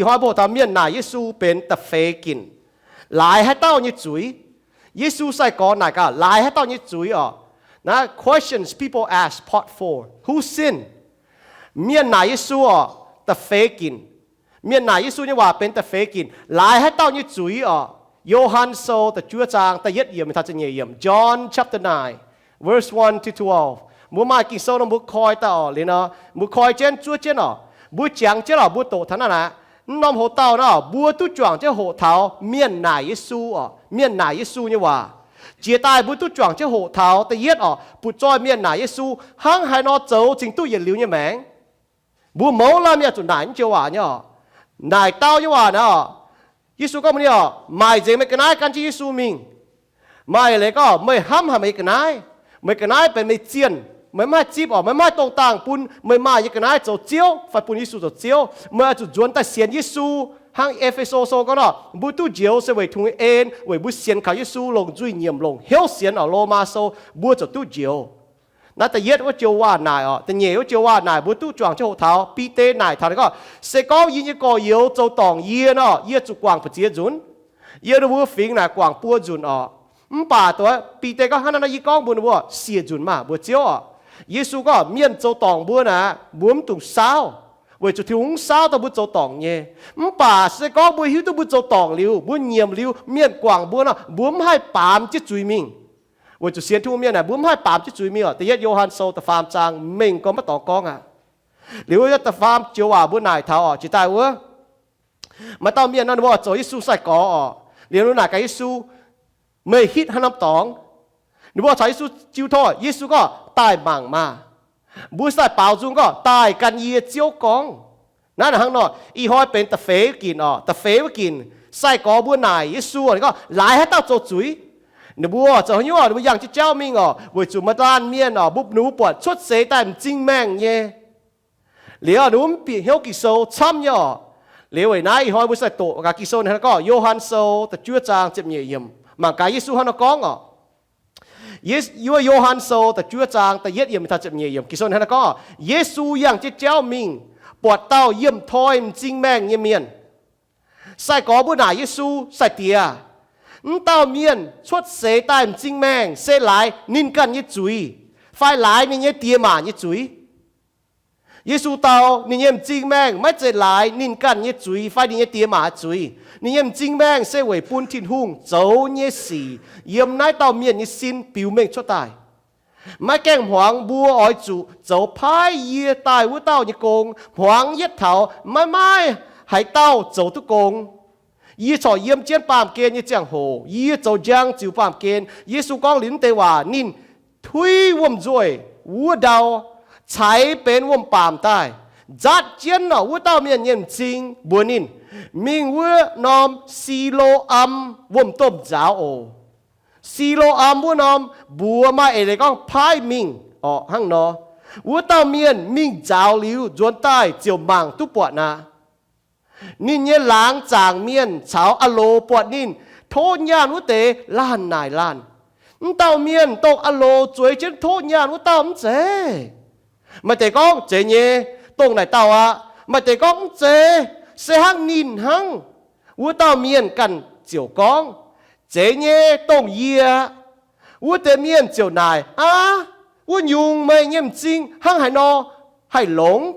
Ih hnoi mbuo hoqc taux mienh naaic Yesu benx da'feix ginc, laaix haaix dauh nyei zuiz? Yesu sai-gorx naaic gaax, laaix haaix dauh nyei zuiz oc? Naaiv Questions People Ask, Part Four. Whose sin? Mienh naaic Yesu oc, da'feix ginc. Mienh naaic Yesu nyei waac benx da'feix ginc, laaix haaix dauh nyei zuiz oc? Yo^han Sou da'juov zaang da'yietv yiemc taux da'nyeic yiemc. John chapter nine, verse one to twelve. Mbuo maaih Ging-Sou nor mbuo koi daaih oc. Liuz nor mbuo koi jienv zuov jienv oc. Mbuo jangx jienv oc, mbuo doqc taux naaiv aqv. Mv norm hoc-dauh naaiv oc, mbuo duqv juangc jienv hoqc taux mienh naaic Yesu oc, mienh naaic Yesu nyei waac. Jiex daaih mbuo duqv juangc jienv hoqc taux da'yietv oc, butv-zoih mienh naaic Yesu hnangv haaix nor zoux cingx duqv yietc liuz nyei maengc. Mbuo mouz laanh mienh zuqc naaic naaiv joux waac nyei oc. Naaic dau nyei waac naaiv oc, Yesu gorngv mbuox ninh oc, maaic nzengc meih ga'naaiv gan jienv Yesu mingh. Maaih leiz gorngv meih hnamv haic meih nyei ga'naaiv, meih ga'naaiv benx meih zienh, meih mv haih zipv oc, meih mv haih dongh dangh bun meih maaih nyei ga'naaiv zoux ziouv fai bun Yesu zoux ziouv. Meih oix zuqc nzuonx daaih sienx Yesu. Hnangv E^fe^so Sou gorngv nor, mbuo duqv njoux se weic tungx en, weic mbuo sienx kaux Yesu longc nzuih nyiemc, longc hnyouv sienx oc. Lomaa Sou, mbuo ziouc duqv njoux. Naaiv da'yietv wuov joux waac naaic oc. Da'nyeic wuov joux waac naaic mbuo duqv juangc jienv hoqc taux. Bide naaic taux ninh gorngv, se gorngv yie nyei gorx-youz zoux dorngc yie nor, yie zuqc guangc ba'ziex nzunc. Yie ninh mbuo fingx naaic guangc buo nzunc oc. Mv baac doix Bide gorngv hnangv naaiv nor, yie gorngv mbuox ninh mbuo, siec nzunc maah! Mbuox Ziouv oc. Yesu gorngv mienh zoux dorngc mbuo naaic, mbuo mv dungx saauv, weic zuqc Tin-Hungh saauv dongh mbuo zoux dorngc nyei. Mv baac se gorngv mbuo hiuv duqv mbuo zoux dorngc liuz, mbuo nyiemc liuz, mienh guangc mbuo nor, mbuo mv haih baamz jienv zuiz mingh. Weic zuqc sienx Tin-Hungh mienh naaic, mbuo mv haih baamz jienv zuiz mingh oc. Da'yietv Yo^han Sou da'faam zaang mengh gorn maiv dorngx gorngv aqv. Liuz wuov da'faam joux waac mbuo naaic taux oc, jiex daaih wuov, maaih dauh mienh nor, ninh mbuo zoux Yesu sai-gorx oc. Liuz ninh naaic gaax Yesu, meih hitv haaix norm dorngx? Ninh mbuo caux Yesu jiu tov, Yesu gorngv, daaih mangc maah! Mbuo se daaih baaux nzung gorngv, daaih gan yie Ziouv gorngv. Naaiv hnangv nor, ih hnoi benx da'feix ginc oc. Da'feix wuov ginc, sai-gorx mbuo naaic Yesu, ninh gorngv, laaix haaix dauh zoux zuiz? Ninh mbuo zoux haaix nyungc oc? Ninh mbuo yangh jienv jauv mingh oc, weic zuqc maaih laanh mienh oc, mbuo, ninh mbuo buatc cuotv seix daaih m'zing maengh nyei. Liuz ninh mbuo mv bieqc hnyouv Ging-Sou camv nyei oc. Liuz weic naaiv ih hnoi mbuo sai-doqc gaax Ging-Sou ninh hnangv gorngv, Yo^han Sou da'juov zaang ziepc nyeic yiemc, mangc gaax Yesu hnangv nor gorngv oc. Wuov Yo^han Sou da'juov zaang da'yietv yiemc taux ziepc nyeic yiemc, Ging-Sou hnangv nor gorngv, Yesu yangh jienv jauv mingh, buatc dauh yiem toi m'zing maengh nyei mienh. Sai-gorx mbuo naaic Yesu, Sai-Diex, mv dauh mienh cuotv seix daaih m'zing maengh se laaix ninh ganh nyei zuiz fai laaix ninh nyei diex maac nyei zuiz? Yesu dau, ninh nyei m'zing maengh maiv zeiz laaix ninh ganh nyei zuiz fai ninh nyei diex maac nyei zuiz. Ninh nyei m'zing maengh se weic bun Tin-Hungh zoux nyei sic yiem naaiv dauh mienh nyei sin biux mengh cuotv daaih. Maiv gaengh hmuangx mbuo oix zuqc zoux paaiv yie daaih wuov dauh nyei gong, hmuangx yietv taux maiv maaih haaix dauh zoux duqv gong. Yie corc yiem jienv baamh gen nyei ziangh hoc, yie zoux njang ziux baamh gen. Yesu gorngv liuz naaiv deix waac, ninh tuiv wuom-nzuih wuov ndau, caux benx wuom-baamc daaih, nzaatv jienv oc wuov dauh mienh nyei m'zing, mbuox ninh, Mingh wuov norm Si^lo^am wuom-domh nzaaux oc. Si^lo^am wuov norm mbuox maaih eix leiz gorngv paaiv mingh orqc, hnangv nor. Wuov dauh mienh mingh nzaaux liuz nzuonx daaih ziouc mangc duqv buatc aqv. Ninh nyei laangz zaangc mienh caux a'loz buatc ninh tov nyaanh wuov deix laanh naaic laanh, Mv dauh mienh dongh a'loz zueiz jienv tov nyaanh wuov dauh mv zeiz? Maaih deix gorngv, Zeiz nyei, dongh naaic dauh aqv. Maaih deix gorngv, Mv zeiz, se hnangv ninh hnangv. Wuov dauh mienh ganh ziouc gorngv, Zeiz nyei, dongh yie aqv. Wuov deix mienh ziouc naaic, Aav, wuov nyungc meih nyei m'zing hnangv haaix nor haih longx,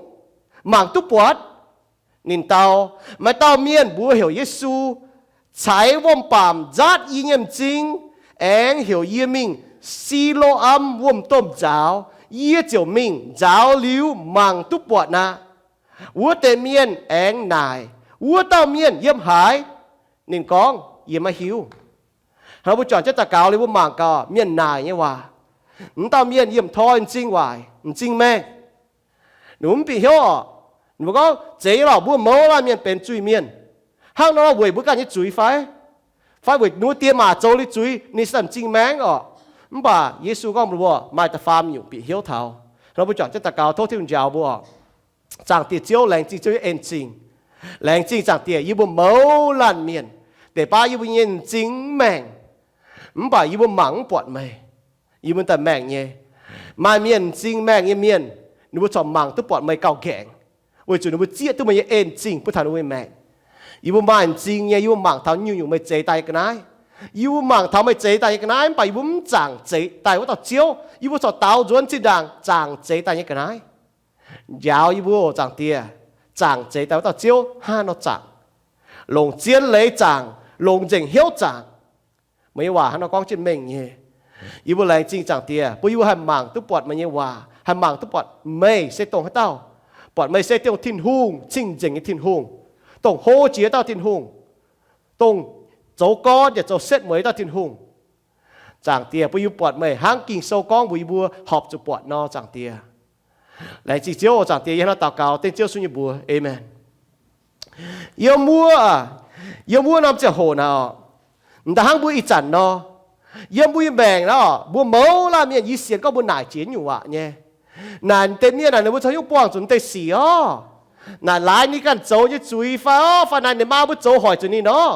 mangc duqv buatc? Ninh dau, Maaih dauh mienh mbuox heuc Yesu, caux wuom-baamc nzaatv yie nyei m'zing, aengx heuc yie mingh Si^lo^am wuom-domh nzaaux. Yie ziouc mingh nzaaux liuz mangc duqv buatc aqv. Wuov deix mienh aengx naaic, Wuov dauh mienh yiem haaix? Ninh gorngv, Yie maiv hiuv. Hnangv mbuo juangc jienv daux gaux liuz mbuo mangc gaax mienh naaic nyei waac. Mv dauh mienh yiem toi m'zing waaic, m'zing maengh. Ninh mbuo mv bieqc hnyouv oc. Ninh mbuo gorngv, Zeiz nyei lorqc, mbuo mouz laanh mienh benx zuiz-mienh. Hnangv nor weic mbuo ganh nyei zuiz fai? Fai weic ninh mbuo diex maac zoux liuz zuiz ninh se m'zing maengh oc? Mv baac Yesu gorngv mbuox maaih da'faam nyungc bieqc hnyouv taux. Hnangv mbuo juangc jienv daux gaux tov Tin-Hungh njaaux mbuo oc. Zaangc Diex Ziouv, laengz zingh Ziouv nyei en-zingh. Laengz zingh Zaangc Diex, yie mbuo mouz laanh mienh deix baav yie mbuo nyei m'zing maengh. Mv baac yie mbuo mangc mv buatc meih. Yie mbuo daaih maengh nyei. Maaih mienh m'zing maengh nyei mienh, ninh mbuo corc mangc duqv buatc meih gauh nqaengc, weic zuqc ninh mbuo zieqv duqv meih nyei en-zingh bun taux ninh mbuo nyei maengc. Yie mbuo maaih m'zing nyei, yie mbuo mangc taux nyungc-nyungc meih zeix daaih nyei ga'naaiv. Yie mbuo mangc taux meih zeix daaih nyei ga'naaiv, mv baac yie mbuo mv zaangc zeix daaih wuov dauh Ziouv. Yie mbuo corc daaux nzuonx zinh ndaangc zaangc zeix daaih nyei ga'naaiv. Njaaux yie mbuo, Zaangc Diex, zaangc zeix daaih wuov dauh Ziouv hnangv haaix nor zaangc, longc zien leiz zaangc, longc nzengc hnyouv zaangc. Meih nyei waac hnangv nor gorngv jienv mengh nyei. Yie mbuo laengz zingh Zaangc Diex bun yie mbuo haih mangc duqv buatc meih nyei waac, haih mangc duqv buatc meih se dongh haaix dauh, buatc meih se dongh Tin-Hungh, cing-nzengc nyei Tin-Hungh, dongh hlo jiex dauh Tin-Hungh, dongh zoux gorn yaac zoux setv mueiz dauh Tin-Hungh. Zaangc Diex, bun yie mbuo buatc meih hnangv Ging-Sou gorngv mbuox yie mbuo horpc zuqc buatc nor, Zaangc Diex. Laengz zingh Ziouv oc, Zaangc Diex, yie hnangv naaiv daux gaux dengv Ziouv Yesu nyei mbuox. Aamen. Yiem wuov, yiem wuov norm ziangh hoc naaic oc, m'daaih hnangv mbuo ih zanc nor, yiem mbuo nyei maengc naaic oc, mbuo mouz laanh mienh yie sienx gorngv mbuo naaic jiex nyungc waac nyei. Naaic deix mienh naaic ninh mbuo caux hnyouv buangh zuqc deix sic orv. Naaic laaix ninh ganh zoux nyei zuiz fai orv, fai naaic ninh maa mbuo zoux hoic zuqc ninh nor.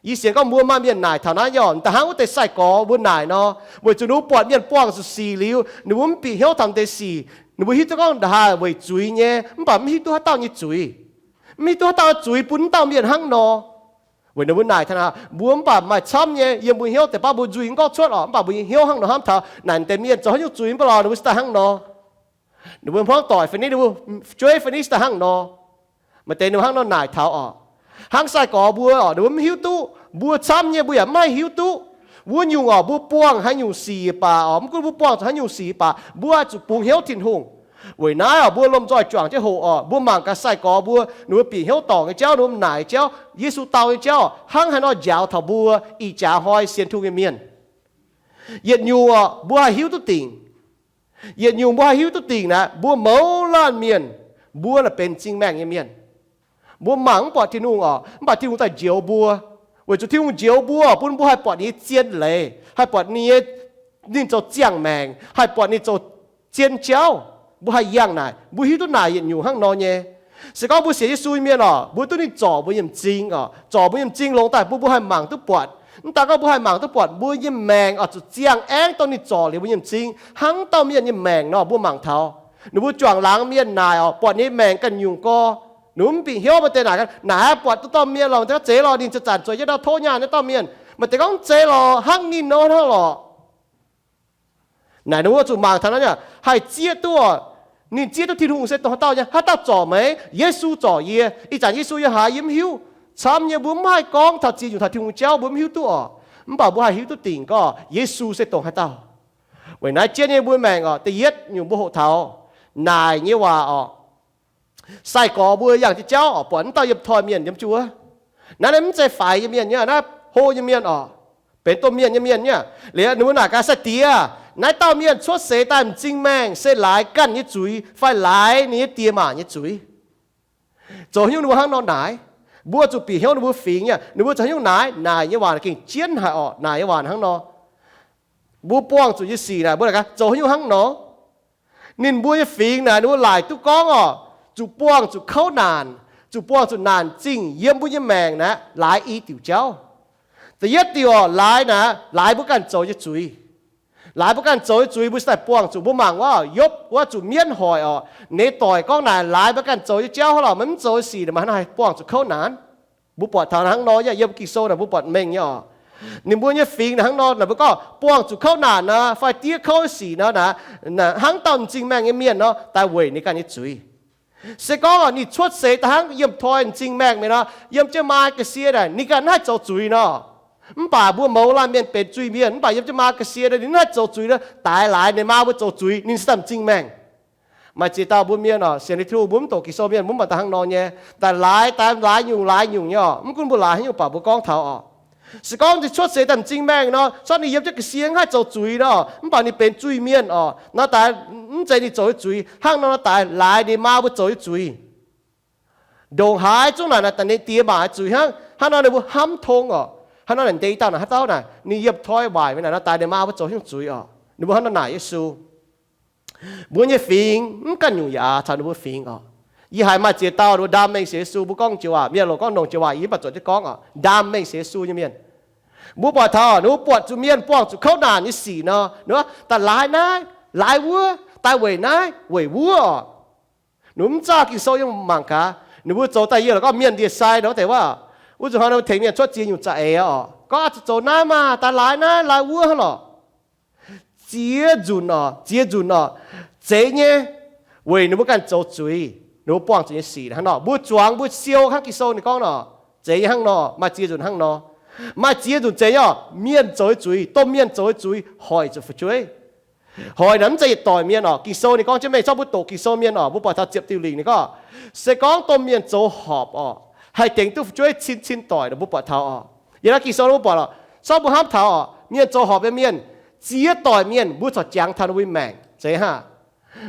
Yie sienx gorngv mbuo maaih mienh naaic taux naaiv nyei oc, m'daaih hnangv wuov deix sai-gorx mbuo naaic nor, weic zuqc ninh mbuo buatc mienh buangh zuqc sic liuz, ninh mbuo mv bieqc hnyouv taux deix sic. Ninh mbuo hiuv duqv gorngv ndongc haaix weic zuiz nyei, mv baac mv hiuv duqv haaix dauh nyei zuiz. Mv hiuv duqv haaix dauh zuiz bun wuov dauh mienh hnangv nor. Weic ninh mbuo naaic taux naaic, mbuo mv baac maaih camv nyei yiem mbuo hnyouv deix baav mbuo nzuih mv gorngv cuotv oc, mv baac mbuo nyei hnyouv hnangv nor hnamv taux naaic deix mienh zoux haaix nyungc zuiz mv baac lorz ninh mbuo se daaih hnangv nor. Ninh mbuo hmuangv doic fai ni, ninh mbuo jueiv fai ni se daaih hnangv nor. Maaih deix ninh mbuo hnangv nor naaic taux oc. Hnangv sai-gorx mbuo oc, ninh mbuo mv hiuv duqv. Mbuo camv nyei mbuo yaac mv haih hiuv duqv. Wuov nyungc oc, mbuo buangh haaix nyungc sic baac oc, mv gunv mbuo buangh zuqc haaix nyungc sic baac, mbuo oix zuqc bungx hnyouv Tin-Hungh. Weic naaiv oc, mbuo lomh nzoih juangc jienv hoqc oc, mbuo mangc gaax sai-gorx mbuo, ninh mbuo bieqc hnyouv dorngc nyei jauv, ninh mbuo naaic jauv, Yesu dau nyei jauv hnangv haaix nor njaaux taux mbuo ih jaax hnoi sienx Tin-Hungh nyei mienh. Yietc nyungc oc, mbuo haih hiuv duqv dingc. Yietc nyungc mbuo haih hiuv duqv dingc naaic, mbuo mouz laanh mienh, mbuo naaic benx m'zing maengh nyei mienh. Mbuo mangc mv buatc Tin-Hungh oc, mv baac Tin-Hungh daaih njoux mbuo. Weic zuqc Tin-Hungh njoux mbuo bun mbuo haih buatc ninh nyei zien leiz, haih buatc ninh nyei, ninh zoux ziangh maengc, haih buatc ninh zoux zien jauv. Mbuo haih yangh naaic, mbuo hiuv duqv naaic yietc nyungc hnangv nor nyei. Se gorngv mbuo sienx Yesu nyei mienh oc, mbuo duqv ninh zorc mbuo nyei m'zing oc, zorc mbuo nyei m'zing longx daaih bun mbuo haih mangc duqv buatc. Mv daan gorngv mbuo haih mangc duqv buatc mbuo nyei maengc oc zuqc ziangh aengv dongh ninh zorc liuz mbuo nyei m'zing. Hnangv dauh mienh nyei maengc nor mbuo mangc taux, ninh mbuo juangc laangz mienh naaic oc, buatc ninh nyei maengc ganh nyungc gorx, ninh mv bieqc hnyouv. Maaih deix naaic, naaic buatc duqv dauh mienh lorqc, maaih deix gorngv zeiz lorqc, ninh zanc-zanc zueiz jienv ndau tov nyaah nyei dauh mienh. Maaih deix gorngv zeiz lorqc, hnangv ninh nor hnangv lorqc. Naaic ninh mbuo zuqc mangc taux naaiv, haih zieqv duqv oc, ninh zieqv duqv Tin-Hungh se dongh haaix dauh nyei, haaix dauh zorc meih? Yesu zorc yie. Ih zanc Yesu yiem haaix yie mv hiuv. Camv nyei mbuo mv haih gorngv taux ziex nyungc taux Tin-Hungh jauv, mbuo mv hiuv duqv oc. Mv baac mbuo haih hiuv duqv dingc gorngv Yesu se dongh haaix dauh. Weic naaiv jienv nyei mbuo maengc oc, da'yietv nyungc mbuo hoqc taux naaic nyei waac oc. Sai-gorx mbuo yangh jienv jauv oc, buatc wuov dauh yiem toi mienh yiem jienv wuov. Naaiv mv zeiz faix nyei mienh nyei, naaiv hlo nyei mienh oc, benx domh mienh nyei mienh nyei. Liuz ninh mbuo naaic gaax, Sai-Diex, naaiv dauh mienh cuotv seix daaih m'zing maengh se laaix ganh nyei zuiz fai laaix ninh nyei die maac nyei zuiz? Zoux haaix nyungc ninh mbuo hnangv nor naaic? Mbuo zuqc bieqc hnyouv ninh mbuo fingx nyei. Ninh mbuo zoux haaix nyungc naaic? Naaic nyei waac gengh jienv haic oc. Naaic nyei waac hnangv nor, mbuo buangh zuqc nyei sic naaic, mbuo naaic gaax, zoux haaix nyungc hnangv nor? Ninh mbuo nyei fingx naaic ninh mbuo laaic duqv gorngv oc, zuqc buangh zuqc kouv naanc, zuqc buangh zuqc naanc zingh yiem mbuo nyei maengc naaic laaix i diuc jauv. Da'yietv diuc oc, laaix naaic laaix mbuo ganh zoux nyei zuiz. Laaix mbuo ganh zoux nyei zuiz mbuo se daaih buangh zuqc. Mbuo mangc wuov Yopv wuov zuqc mienv hoic oc, ninh doic gorngv naaic laaix mbuo ganh zoux nyei jauv hnangv lorqc, meih mv zoux nyei sic naaic meih hnangv haaix buangh zuqc kouv naanc. Mbuo buatc taux hnangv nor nyei, yiem Ging-Sou naaic mbuo buatc mengh nyei oc. Ninh mbuo nyei fingx naaic hnangv nor, naaic mbuo gorngv buangh zuqc kouv naanc nor fai diev kouv sic nor naaic, hnangv dauh m'zing maengh nyei mienh nor daaih weic ninh ganh nyei zuiz. Se gorngv oc ninh cuotv seix daaih hnangv yiem toi m'zing maengh mingh nor, yiem jienv maa ga'sie naaic ninh ganh mv haih zoux zuiz nor. Mv baac mbuo mouz laanh mienh benx zuiz-mienh, mv baac yiem jienv maa ga'sie nor ninh mv haih zoux zuiz nor, daaix laaix ninh maa mbuo zoux zuiz, ninh se daaih m'zing maengh. Maaih ziex dauh mbuo mienh oc, sienx Tin-Hungh, mbuo mv doqc Ging-Sou mienh, mbuo mv baac daaih hnangv nor nyei, daaih laaix, daaih laaix nyungc laaix nyungc nyei oc. Mv gunv mbuo laaix haaix nyungc baac mbuo gorngv taux oc. Se gorngv ninh cuotv seix daaih m'zing maengh nor, se gorngv ninh yiem jienv ga'sie mv haih zoux zuiz nor, mv baac ninh benx zuiz-mienh oc, nor daaih mv zeiz ninh zoux nyei zuiz. Hnangv nor daaih laaix ninh maa mbuo zoux nyei zuiz. Ndongc haaix zungv naaic, naaic daaih ninh die maac nyei zuiz hnangv. Hnangv nor ninh mbuo hnamv tong oc. Hnangv nor naaic deix dauh naaic, haaix dauh naaic ninh yiem toi waaic mingh naaic, nor daaih ninh maa mbuo zoux haaix nyungc zuiz oc. Ninh mbuo hnangv nor naaic Yesu. Mbuo nyei fingx mv ganh nyungc yaac caux ninh mbuo fingx oc. Yie haiz maaih ziex dauh ninh mbuo ndaam mengh sienx Yesu, mbuo gorngv joux waac, mienh loz gorngv nongc joux waac, yie mv baac zuotc jienv gorngv oc, ndaam mengh sienx Yesu nyei mienh. Mbuo buatc taux ninh mbuo buatc zuqc mienh buangh zuqc kouv naanc nyei sic nor, ninh mbuo daaih laaix naaiv, laaix wuov, daaih weic naaiv, weic wuov oc. Ninh mbuo mv zaah Ging-Sou yiem mangc gaax. Ninh mbuo zoux daaih yie lorqc gorngv mienh ndie-sai nor deix wuov. Wuov zuqc hnoi ninh mbuo tengx mienh cuotv ziex nyungc za'eix oc. Gorngv zuqc zoux naaiv maah, daaih laaix naaiv, laaix wuov hnangv lorqc. Ziex nzunc oc, ziex nzunc oc, zeiz nyei. Weic ninh mbuo ganh zoux zuiz, ninh mbuo buangh zuqc nyei sic hnangv nor. Mbuo zuangx mbuo siou hnangv Ging-Sou ninh gorngv nor, zeiz nyei hnangv nor. Maaih ziex nzunc hnangv nor. Maaih ziex nzunc zeiz nyei oc, mienh zoux nyei zuiz, domh mienh zoux nyei zuiz hoic zuqc fu'jueiv. Hoic naaic mv zeiz yietc doic mienh oc. Ging-Sou ninh gorngv jienv, meih zorqv mbuo doqc Ging-Sou mienh oc, mbuo buatc taux ziepc diuh lingc ninh gorngv, se gorngv domh mienh zoux horpc oc, haih dengx duqv fu'jueiv cin cin doic nor, mbuo buatc taux oc. Yiem naaiv Ging-Sou mbuo buatc oc, zorqv mbuo hnamv taux oc, mienh zoux horpc nyei mienh, ziex doic mienh mbuo corc jangx taux ninh mbuo maengc zeiz hnangv.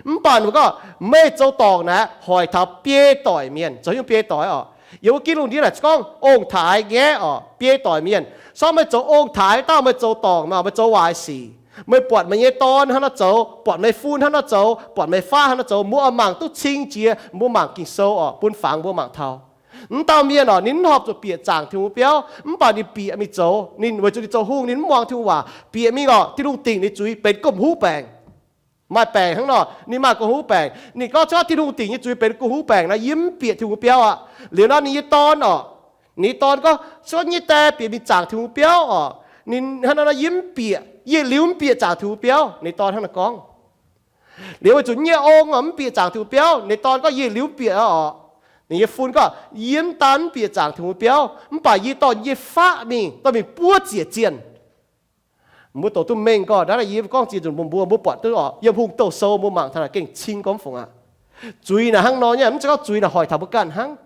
Mv baac ninh gorngv meih zoux dorngc naaic hoic taux biei doic mienh. Zoux nyungc biei doic oc. Yiem wuov ginv lungh ndiev naaic gorngv ong-taaix ngaeqv oc, biei doic mienh. Sorng meih zoux ong-taaix dauh meih zoux dorngc maah, meih zoux waaic sic, meih buatc meih nyei dorn hnangv naaiv zoux, buatc meih fun hnangv naaiv zoux, buatc meih faqv hnangv naaiv zoux, mbuo oix mangc duqv cing jiex, mbuo mangc Ging-Sou oc, bun fangx mbuo mangc taux. Mv dauh mienh oc, ninh mv horpc zuqc bieqc zaangc Tin-Hungh biauv, mv baac ninh bieqc mingh zoux, ninh weic zuqc ninh zoux hungh, ninh mv muangx Tin-Hungh waac, bieqc mingh oc, Tin-Hungh dingc ninh zuiz benx gomh huv baengc. Maaih baengc hnangv nor, ninh maaih gomh huv baengc. Ninh gorngv, se gorngv Tin-Hungh dingc nyei zuiz benx gomh huv baengc nor, yie mv bieqc Tin-Hungh biauv aqv. Liuz nor ninh nyei dorn oc, ninh nyei dorn gorngv, se gorngv nyei die bieqc mingh zaangc Tin-Hungh biauv oc, ninh hnangv nor, yie mv bieqc, yie liuz mv bieqc zaangc Tin-Hungh biauv. Ninh dorn hnangv naaiv gorngv. Liuz weic zuqc nyei ong oc mv bieqc zaangc Tin-Hungh biauv, ninh dorn gorngv, yie liuz mv bieqc oc. Ninh nyei fun gorngv, yie mv daan mv bieqc zaangc Tin-Hungh biauv, mv baac yie dorh yie nyei faqv mingh, dorh mingh buov ziec zienh. Mbuo doqc duqv mengh gorngv, naaiv yie gorngv ziex nzunc mbuox mbuo, mbuo buatc duqv oc, yiem Hungh Douz Sou mbuo mangc taux naaic gengh cing gormx fungc aqv. Zuiz naaic hnangv nor nyei, mv zeiz gorngv zuiz naaic hoic taux mbuo ganh hnangv.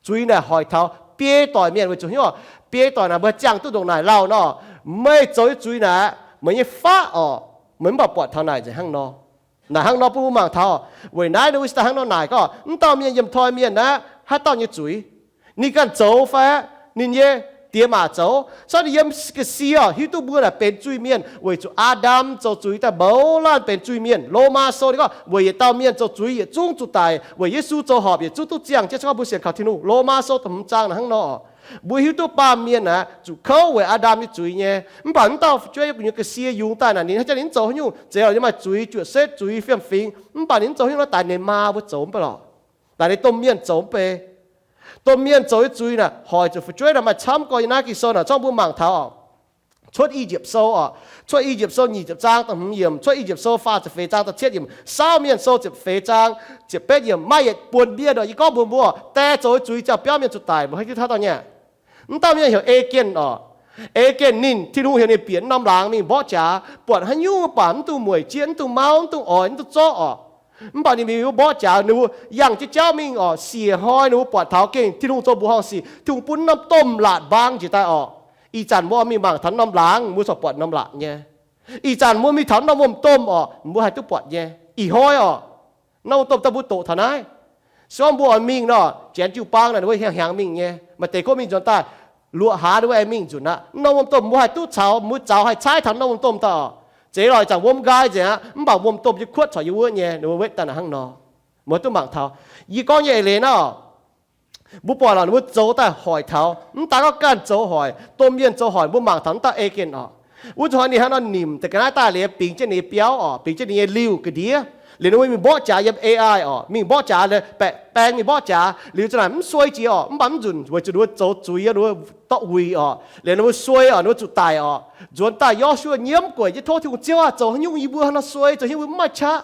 Zuiz naaic hoic taux biei doic mienh weic zuqc hnyouv, biei doic naaic mbuo ziangh duqv ndongc naaic lauh nor, meih zoux nyei zuiz naaic, meih nyei faqv oc, meih mv baac buatc taux naaic nzengc hnangv nor. Naaic hnangv nor bun mbuo mangc taux, weic naaiv ninh mbuo se daaih hnangv nor naaic gorngv, mv dauh mienh yiem toi mienh aqv, haaix dauh nyei zuiz? Ninh ganh zoux fai ninh nyei diex maac zoux? Sortv ninh yiem ga'sie oc, hiuv duqv mbuo naaic benx zuiz-mienh weic zuqc Aa^ndam zoux zuiz daaih mouz laanh benx zuiz-mienh. Lomaa Sou ninh gorngv weic yietc dauh mienh zoux zuiz yietc zungv zuqc daic, weic Yesu zoux horpc yietc zungv duqv ziangh jienv se gorngv mbuo sienx kaux Tin-Hungh. Lomaa Sou da'hmz zaang naaic hnangv nor. Mbuo hiuv duqv baamh mienh aeqv, zuqc kouv weic Aa^ndam nyei zuiz nyei. Mv baac mv dauh fu'jueiv yiem gu'nyuoz ga'sie yungz daaih naaic, ninh haaix jangx ninh mv zoux haaix nyungc, zeiz lorqc, yiem maaih zuiz juoqc setv, zuiz fiem-fingx, mv baac ninh mv zoux haaix nyungc nor, daix ninh maa mbuo zoux mv bei lorqc. Daix ninh domh mienh zoux mv bei. Domh mienh zoux nyei zuiz naaic hoic zuqc fu'jueiv naaic maaih camv gorx. Yiem naaiv Ging-Sou naaic zorqv mbuo mangc taux oc, Cuotv I^yipv Sou oc, Cuotv I^yipv Sou nyic ziepc zaang da'hmz yiemc, Cuotv I^yipv Sou faah ziepc feix zaang da'cietv yiemc, Saauv Mienh Sou ziepc feix zaang ziepc betv yiemc, maaih yietc buonc mienh oc, yie gorngv mbuox mbuo, die zoux nyei zuiz ziangh biauv mienh zuqc daic. Mbuo hiuv duqv haaix dauh nyei? Mv dauh mienh heuc Ei^gen oc. Ei^gen ninh, Tin-Hungh heuc ninh bieqc norm laangz mingh mborqv jaax, buatc haaix nyungc mv baac mv dungx mueic jieqv, mv dungx mauv, mv dungx oix, mv dungx zorqv oc. Mv baac ninh mingh mborqv jaax, ninh mbuo yangh jienv jauv mingh oc, siec hnoi ninh mbuo buatc taux gengh Tin-Hungh zoux mbuoqc horngh sic, Tin-Hungh bun norm domh laatc mbaang njiec daaih oc. Ih zanc mbuo mingh mangc taux norm laangz, mbuo corc buatc norm laatc nyei. Ih zanc mbuo mingh taux norm wuom-domh oc, mbuo haih duqv buatc nyei. Ih hnoi oc, norm wuom-domh daaih mbuo doqc taux naaiv. Se gorngv mbuo oix mingh nor, janx jiu-baang naaic ninh mbuo hiaangx hiaangx mingh nyei. Maaih deix gorngv mingh nzuonx daaih luoqc hlaax ninh mbuo aengx mingh nzunc aqv. Norm wuom-domh mbuo haih duqv caux, mbuo zaux haih caaiv taux norm wuom-domh daaih oc. Zeiz lorqc, ih zanc wuom nqaai nzengc aqv, mv baac wuom-domh nyei kuotv corc yiem wuov nyei, ninh mbuo wetv daaih naaic hnangv nor. Mbuo duqv mangc taux. Yie gorngv nyei eix leiz naaiv oc, mbuo buatc lorqc, ninh mbuo zoux daaih hoic taux, mv daan gorngv ganh zoux hoic, domh mienh zoux hoic, mbuo mangc taux mv dauh Ei^gen oc. Wuov zuqc hnoi ninh hnangv nor nimc deix ga'naaiv daaih liuz bingx jienv ninh nyei biauv oc, bingx jienv ninh nyei liuh ga'ndiev. Liuz ninh mbuo mingh mborqv jaax yiem A I oc, mingh mborqv jaax, baeqc baeng mingh mborqv jaax, liuz za'naaic mv suei jiex oc, mv baac mv nzunc weic zuqc ninh mbuo zoux zuiz, ninh mbuo dorh wuic oc. Liuz ninh mbuo suei oc, ninh mbuo zuqc daic oc. Nzuonx daaih Yo^su^waa nyiemv gueic jienv tov Tin-Hungh, Ziouv aah, zoux haaix nyungc yie mbuo hnangv nor suei, zoux haaix nyungc mbuo mv maaih qaqv.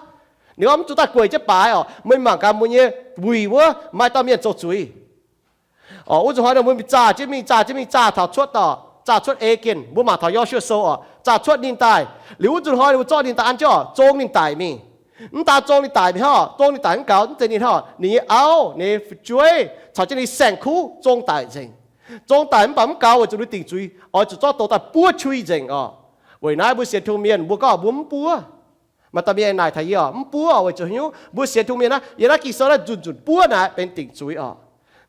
Ninh gorngv mv zuqc daaih gueic jienv baaix oc, meih mangc gaax mbuo nyei wuic wuov maaih dauh mienh zoux zuiz. Oc, wuov zuqc hnoi ninh mbuo mingh zaah jienv mingh, zaah jienv mingh, zaah taux cuotv oc, zaah cuotv Ei^gen, mbuo mangc taux Yo^su^waa Sou oc, zaah cuotv ninh daaih. Liuz wuov zuqc hnoi ninh mbuo zorqv ninh daaih an jienv oc, zong ninh daic mingh. Mv daan zong ninh daic mingh hnangv, zong ninh daic mv gaux, mv zeiz ninh hnangv, ninh nyei auv, ninh nyei fu'jueiv caux jienv ninh saeng-kuv zong daic nzengc. Zong daic mv baac mv gaux weic zuqc ninh dingc zuiz, oix zuqc zorqv douz daaih buov qui nzengc oc. Weic naaiv mbuo sienx Tin-Hungh mienh mbuo gorngv mbuo mv buov. Maaih dauh mienh naaic taux yie oc, mv buov oc, weic zuqc haaix nyungc? Mbuo sienx Tin-Hungh mienh naaiv, yiem naaiv Ging-Sou naaiv nzunc nzunc buov naaic benx dingc zuiz oc.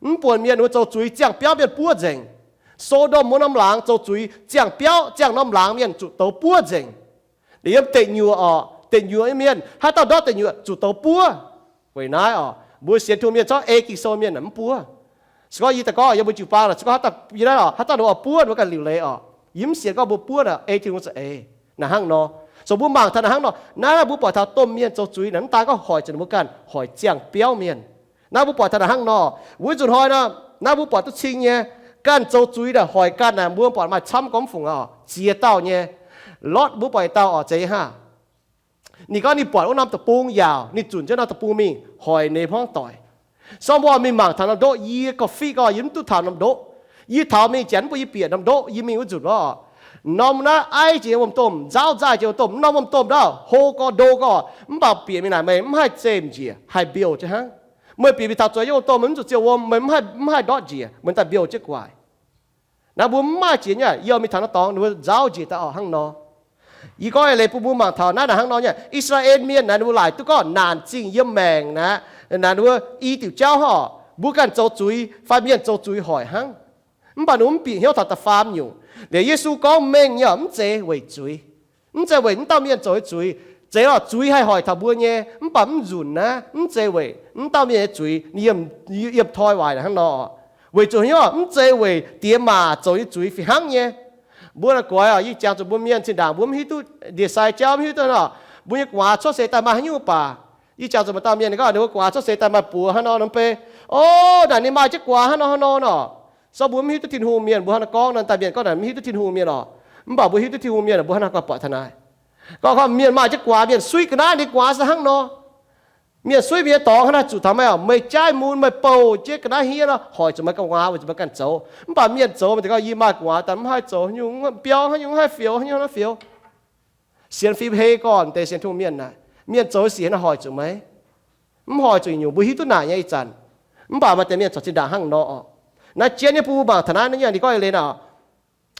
Mv buonc mienh mbuo zoux zuiz ziangh biauv mienh buov nzengc. So^ndom wuov norm laangz zoux zuiz ziangh biauv ziangh norm laangz mienh zuqc douz buov nzengc. Liuz yiem deic nyuoqc oc, deic nyuoqc nyei mienh, haaix dauh ndortv deic nyuoqc zuqc douz buov. Weic naaiv oc, mbuo sienx Tin-Hungh mienh corc ei Ging-Sou mienh mv buov. Se gorngv yie daaih gorngv yiem mbuo jiu-baang, se gorngv haaix dauh yie naaiv oc, haaix dauh ninh oix buov, ninh mbuo ganh liuc leiz oc. Yie mv sienx gorngv mbuo buov naaic ei Tin-Hungh za'eix. Naaic hnangv nor, so mbuo mangc taux naaic hnangv nor, naaiv mbuo buatc taux domh mienh zoux zuiz naaic mv daan gorngv hoic zuqc ninh mbuo ganh, hoic ziangh biauv mienh. Naaiv mbuo buatc taux naaic hnangv nor, wuov nzunc hnoi nor, naaiv mbuo buatc duqv cing nyei, ganh zoux zuiz naaic hoic ganh naaic, mbuo buatc maaih camv gormx fungc oc, ziex dauh nyei. Lotv mbuo buatc dauh oc, zeiz hnangv. Ninh gorngv ninh buatc wuov norm deic-bung yaauc, ninh zunc jienv norm deic-bung mingh hoic ninh hmuangv doic. Sou mbuo mingh mangc taux norm ndoqv, yie gauh fiqv gorngv yie mv duqv taux norm ndoqv. Yie taux mingh janx mv bun yie bieqc norm ndoqv, yie mingh wuov nzunc oc. Norm naaiv aiv jiex wuom-domh, nzauv nzaaih jiex wuom-domh, norm wuom-domh ndaauv hlo gorx ndo gorx, mv baac bieqc mingh naaic meih mv haih zemh njiec, haih mbiouh jienv hnangv. Meih bieqc mingh taux zueiz nyei wuom-domh, meih mv zuqc ziouh wuom, meih mv haih, mv haih ndortv njiec, meih daaih mbiouh jienv gu'nguaaic. Naaiv mbuo mv maaih jiex nyei, yie oix mingh taux naaiv dorngx, ninh mbuo nzauv njiec daaih oc hnangv nor. Yie gorngv eix leiz bun mbuo mangc taux naaiv naaic hnangv nor nyei, I^saa^laa^en Mienh naaic ninh mbuo laaic duqv gorngv naanc zingh yiem maengc naaic, naaic ninh mbuo i diuc jauv horc, mbuo ganh zoux zuiz fai mienh zoux zuiz hoic hnangv. Mv baac ninh mbuo mv bieqc hnyouv taux da'faam nyungc. Liuz Yesu gorngv mengh nyei oc, mv zeiz weic zuiz. Mv zeiz weic mv dauh mienh zoux nyei zuiz. Zeiz lorqc, zuiz haih hoic taux mbuo nyei, mv baac mv nzunc naaiv mv zeiz weic mv dauh mienh nyei zuiz, ninh yiem toi waaic hnangv nor. Weic zuqc hnyouv mv zeiz weic diex maac zoux nyei zuiz fih hnangv nyei. Mbuo naaic goix oc, yie jangx zuqc mbuo mienh zinh ndaangc mbuo mv hiuv duqv ndie-sai jauv, mv hiuv duqv nor, mbuo nyei gu'nguaaz cuotv seix daaih maaih haaix nyungc baac, yie jangx zuqc maaih dauh mienh ninh gorngv ninh mbuo gu'nguaaz cuotv seix daaih maaih buoz hnangv nor nor, mv bei, o, naaic ninh maaih jienv gu'nguaaz hnangv nor hnangv nor nor. Sou mbuo mv hiuv duqv Tin-Hungh mienh, mbuo hnangv nor gorngv nor, daaih mienh gorngv naaic mv hiuv duqv Tin-Hungh mienh oc. Mv baac mbuo hiuv duqv Tin-Hungh mienh, mbuo hnangv nor gorngv buatc taux naaiv. Gorngv, gorngv mienh maaih jienv gu'nguaaz, mienh suiv ga'naaiv ninh gu'nguaaz se hnangv nor. Mienh suiv mbuo nyei dorngx hnangv naaiv zuqc taux meih oc, meih jaiv mun meih bouh jienv ga'naaiv hniev nor, hoic zuqc meih gu'nguaaz weic zuqc meih ganh zoux. Mv baac mienh zoux meih deix gorngv yie maaih gu'nguaaz daaih mv haih zoux haaix nyungc, biauv haaix nyungc, mv haih fioux haaix nyungc, haaix fiou. Sienx fim hei gorn deix sienx Tin-Hungh mienh naaic, mienh zoux sic naaiv hoic zuqc meih, mv hoic zuqc nyungc, mbuo hiuv duqv naaic nyei ih zanc. Mv baac maaih deix mienh corc zinh ndaangc hnangv nor oc. Naaiv jienv nyei bun mbuo mangc taux naaiv, ninh gorngv eix leiz nor,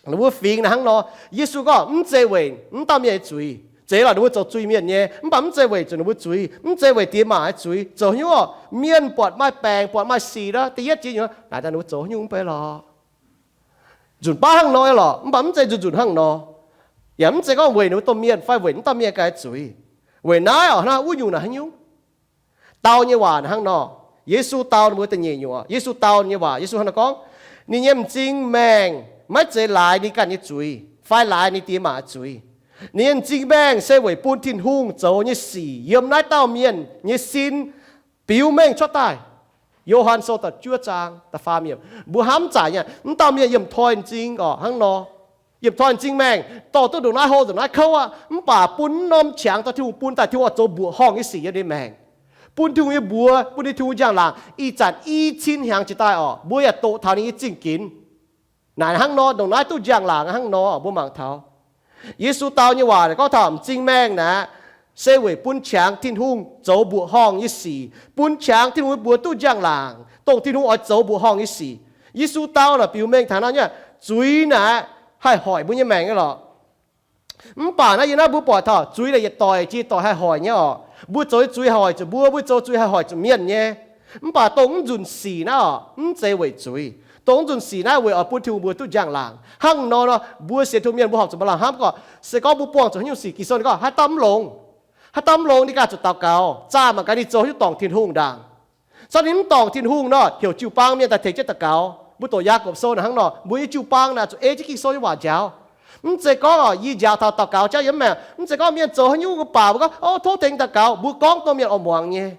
ninh mbuo fingx naaic hnangv nor. Yesu gorngv mv zeiz weic mv dauh mienh nyei zuiz. Zeiz lorqc, ninh mbuo zoux zuiz mienh nyei, mv baac mv zeiz weic zuqc ninh mbuo zuiz, mv zeiz weic diex maac nyei zuiz. Zoux haaix nyungc oc? Mienh buatc maaih baengc, buatc maaih sic nor, da'yietv jiex nyungc naaic daaih ninh mbuo zoux haaix nyungc mv bei lorqc. Nzunc baav hnangv nor lorqc, mv baac mv zeiz nzunc nzunc hnangv nor. Yaac mv zeiz gorngv weic ninh mbuo domh mienh fai weic mv dauh mienh ganh nyei zuiz. Weic naaiv oc, hnangv wuov nyungc naaic haaix nyungc? Dau nyei waac naaic hnangv nor. Yesu dau ninh mbuo da'nyeic nyungc oc. Yesu dau nyei waac, Yesu hnangv naaiv gorngv, ninh nyei m'zing maengh maiv zeiz laaix ninh ganh nyei zuiz fai laaix ninh diex maac nyei zuiz. Ninh nyei m'zing maengh se weic bun Tin-Hungh zoux nyei sic yiem naaiv dauh mienh nyei sin biux mengh cuotv daaih. Yo^han Sou da'juov zaang da'faam yiemc. Mbuo hnamv zaaic nyei, mv dauh mienh yiem toi m'zing oc hnangv nor. Yiem toi m'zing maengh dorh duqv ndongc naaiv hlo ndongc naaiv kouv aqv, mv baac bun norm qangx dorh Tin-Hungh bun daaih, Tin-Hungh oix zoux mbuoqc horngh nyei sic yiem ninh maengc, bun Tin-Hungh nyei mbuox, bun ninh Tin-Hungh njang-laangc ih zanc i cin hnyangx jiex daaih oc, mbuo yaac doqc taux ninh nyei zingh ginx. Naaic hnangv nor, ndongc naaiv duqv njang-laangc hnangv nor, mbuo mangc taux Yesu dau nyei waac gorngv taux m'zing maengh naaic se weic bun qangx Tin-Hungh zoux mbuoqc horngh nyei sic, bun qangx Tin-Hungh nyei mbuox duqv njang-laangc, dongh Tin-Hungh oix zoux mbuoqc horngh nyei sic. Yesu dau naaic biux mengh taux naaiv nyei, zuiz naaic haih hoic mbuo nyei maengc nyei lorqc. Mv baac naaiv yiem naaiv mbuo buatc taux zuiz naaic yietc doic jiex doic haih hoic nyei oc. Mbuo zoux nyei zuiz haih hoic zuqc mbuo, mbuo zoux zuiz haih hoic zuqc mienh nyei. Mv baac dongh mv nzunc sic naaiv oc, mv zeiz weic zuiz. Dongh mv nzunc sic naaiv weic oix bun Tin-Hungh mbuox duqv njang-laangc. Hnangv nor nor, mbuo sienx Tin-Hungh mienh mbuo horpc zuqc maaih lamh hnamv gorngv, se gorngv mbuo buangh zuqc haaix nyungc sic, Ging-Sou ninh gorngv haaix dauh mv longx, haaix dauh mv longx ninh ganh zuqc daux gaux, zaah mangc gaax ninh zoux haaix nyungc dorngc Tin-Hungh ndaangc. Zorqv ninh mv dorngc Tin-Hungh nor, heuc jiu-baang mienh daaih tengx jienv daux gaux. Mbuo doqc Yaagorpc Sou naaic hnangv nor, mbuo nyei jiu-baang naaic zuqc ei jienv Ging-Sou nyei waac njaaux. Mv zeiz gorngv oc, yie njaaux taux daux gaux jauv yiem maengc, mv zeiz gorngv mienh zoux haaix nyungc mbuo baaux mbuo gorngv, o, tov tengx daux gaux, mbuo gorngv dongh mienh oix muangx nyei.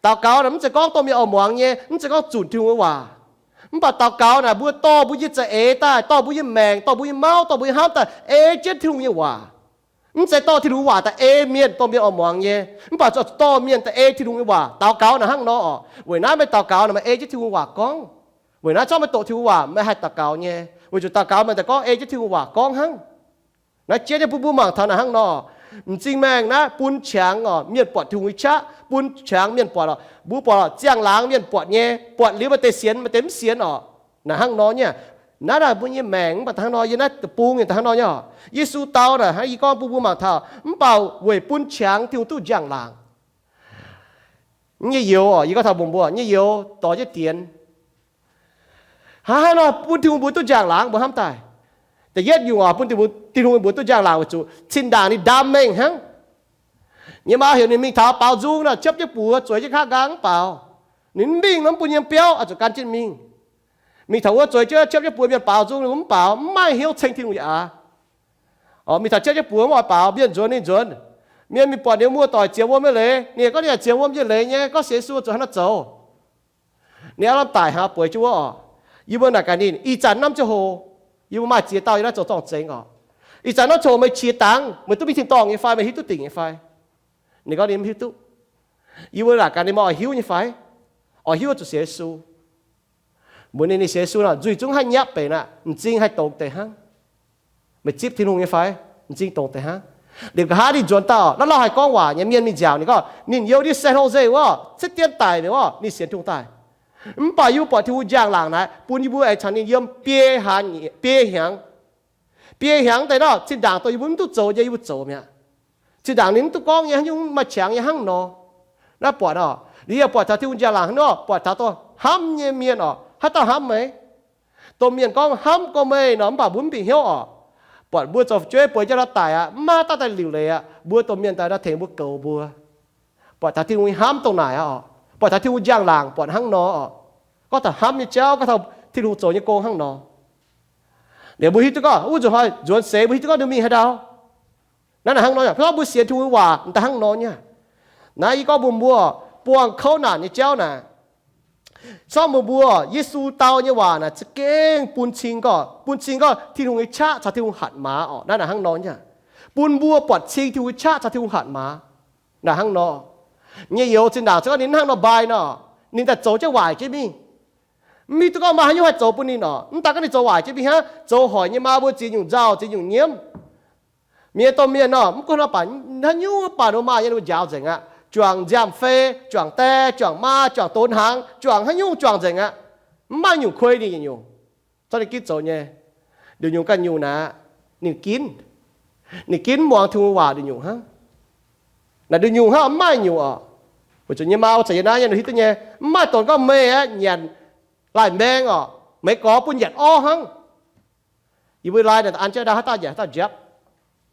Daux gaux naaic mv zeiz gorngv dongh mienh oix muangx nyei, mv zeiz gorngv zunc Tin-Hungh nyei waac. Mv baac daux gaux naaic mbuo dorh mbuo nyei za'eix daaih, dorh mbuo nyei maengc, dorh mbuo nyei mauv, dorh mbuo nyei hnamv daaih ei jienv Tin-Hungh nyei waac. Mv zeiz dorh Tin-Hungh waac daaih ei mienh, dongh mienh oix muangx nyei. Mv baac zuqc dorh mienh daaih ei Tin-Hungh nyei waac. Daux gaux naaic hnangv nor oc. Weic naaiv meih daux gaux naaic meih ei jienv Tin-Hungh waac gorngv. Weic naaiv zorqv meih doqc Tin-Hungh waac meih haih daux gaux nyei. Weic zuqc daux gaux meih daaih gorngv ei jienv Tin-Hungh waac gorngv hnangv. Naaiv jiex nyei bun mbuo mangc taux naaic hnangv nor. M'zing maengh naaiv bun qangx oc, mienh buatc Tin-Hungh nyei qaqv, bun qangx mienh buatc oc. Mbuo buatc oc, ziangh laangz mienh buatc nyei, buatc liuz maaih deix sienx, maaih deix mv sienx oc. Naaic hnangv nor nyei. Naaiv naaic mbuo nyei maengc mv baac hnangv nor, yiem naaiv deic-bung nyei hnangv nor nyei oc. Yesu dau naaic hnangv yie gorngv bun mbuo mangc taux, mv baac weic bun qangx Tin-Hungh duqv njang-laangc. Nyei youz oc, yie gorngv taux mbuo mbuo nyei youz dorh jienv dienx. Hnangv haaix nor bun Tin-Hungh mbuox duqv njang-laangc mbuo hnamv daaih? Da'yietv nyungc oc, bun Tin-Hungh mbuox duqv njang-laangc weic zuqc zinh ndaangc ninh ndaam mengh hnangv. Nyei maa heuc ninh mingh taux baaux nzung naaic, ciepv jienv buoz zueiz jienv kaav nqaang mv baaux. Ninh mv mingh nor mv bun yiem biauv, oix zuqc gan jienv mingh. Mingh taux wuov zueiz jienv ciepv jienv buoz mienh baaux nzung, ninh mv baaux, mv maaih hnyouv ceng Tin-Hungh yaac aax. Mingh taux ciepv jienv buoz mv oix baaux, mienh nzuonx ninh nzuonx. Mienh mingh buatc ninh muoz-doic ziex wuom nyei leiz, ninh gorngv ninh yaac ziex wuom nyei leiz nyei, gorngv sienx Yesu zuqc hnangv naaiv zoux. Ninh aav lamh daic hnangv bueix jienv wuov oc. Yie mbuo naaic gaax ninh, ih zanc norm ziangh hoc, yie mbuo maaih ziex dauh yiem naaiv zoux zorng-zengx oc. Ih zanc norm ziangh hoc meih qiex dangx, meih duqv mingh tin-dorngh nyei fai? Meih hiuv duqv dingc nyei fai? Ninh gorngv ninh mv hiuv duqv. Yie mbuo naaic gaax ninh, meih oix hiuv nyei fai? Oix hiuv zuqc sienx Yesu. Mbuox ninh, ninh sienx Yesu nor, nzuih zungv haih nyapv benx aqv, m'zing haih dongz deix hnangv. Meih zipv Tin-Hungh nyei fai? M'zing dongz deix hnangv. Liuz nqa'haav ninh nzuonx daaih, naaiv lauh haiz gorngv waac nyei mienh mingh nziaauc ninh, gorngv ninh youz ndiev San Jose wuov, ciev dien daic mi'aqv, ninh sienx Tin-Hungh daaih. Mv baac yie mbuo buatc Tin-Hungh njang-laangc naaic bun yie mbuo aengx caux ninh yiem biei hnyangx. Biei hnyangx deix nor, zinh ndaangc dongh yie mbuo mv duqv zoux nyei yie mbuo zoux mi'aqv. Zinh ndaangc ninh mv duqv gorngv nyei, haaix nyungc maaih qangx nyei hnangv nor. Naaiv buatc oc, liuz yie buatc taux Tin-Hungh njang-laangc hnangv nor, buatc taux dongh hnamv nyei mienh oc, haaix dauh hnamv meih? Dongh mienh gorngv hnamv gorx meih nor, mv baac mbuo mv bieqc hnyouv oc. Buatc mbuo zoux fu'jueiv bueix jienv nor daic aqv, mv maaih dauh daaih liuc leiz aqv, mbuo dongh mienh daaih nor tengx mbuo goux mbuo. Buatc taux Tin-Hungh nyei hnamv dongh naaic aqv oc. Buatc taux Tin-Hungh njang-laangc buatc hnangv nor oc. Gorngv taux hnamv nyei jauv, gorngv taux Tin-Hungh zoux nyei gong hnangv nor. Liuz mbuo hiuv duqv gorngv wuov nzunc hnoi nzuonx seix mbuo hiuv duqv gorngv ninh mingh haaix ndau. Naaiv naaic hnangv nor, hnangv mbuo sienx Tin-Hungh waac m'daaih hnangv nor nyei. Naaiv yie gorngv mbuox mbuo, buangh kouv naanc nyei jauv naaic, zorqv mbuox mbuo, Yesu dau nyei waac naaic za'gengh bun cing gorqv, bun cing gorqv Tin-Hungh nyei qaqv caux Tin-Hungh hatc maaz oc. Naaiv naaic hnangv nor nyei. Bun mbuo buatc cing Tin-Hungh nyei qaqv caux Tin-Hungh hatc maaz. Naaic hnangv nor, nyei youz zinh ndaangc se gorngv ninh hnangv nor mbaih nor, ninh daaih zoux jienv waaic jienv mingh. Mv hiuv duqv gorngv maaih haaix nyungc haih zoux bun ninh oc. Mv daaih gorngv ninh zoux waaic jienv mingh hnangv, zoux hoic nyei maa mbuo ziex nyungc nzauh, ziex nyungc nyiemv. Mienh domh mienh nor, mv gunv hnangv baac haaix nyungc baac ninh mbuo maaih nyei ninh mbuo njaaux nzengc aqv. Juangc nziaamv-fei, juangc die, juangc maa, juangc donx hnaangx, juangc haaix nyungc juangc nzengc aqv. Mv maaih nyungc kuei ninh yietc nyungc. Zorqv ninh gitv zoux nyei. Nduqc nyungc ganh nyungc naaic, ninh ginv. Ninh ginv mv muangx Tin-Hungh waac nduqc nyungc hnangv. Naaic nduqc nyungc hnangv, mv maaih nyungc oc. Weic zuqc nyei maa wuov zanc yie naaiv nyei hiuv duqv nyei, mv maaih donx gorngv meih aeqv, nyanc laaih maeng oc, meih gorx bun nyanc orv hnangv. Yie mbuo laaih naaic an jienv ndau haaix dauh nyanc haaix dauh njapv.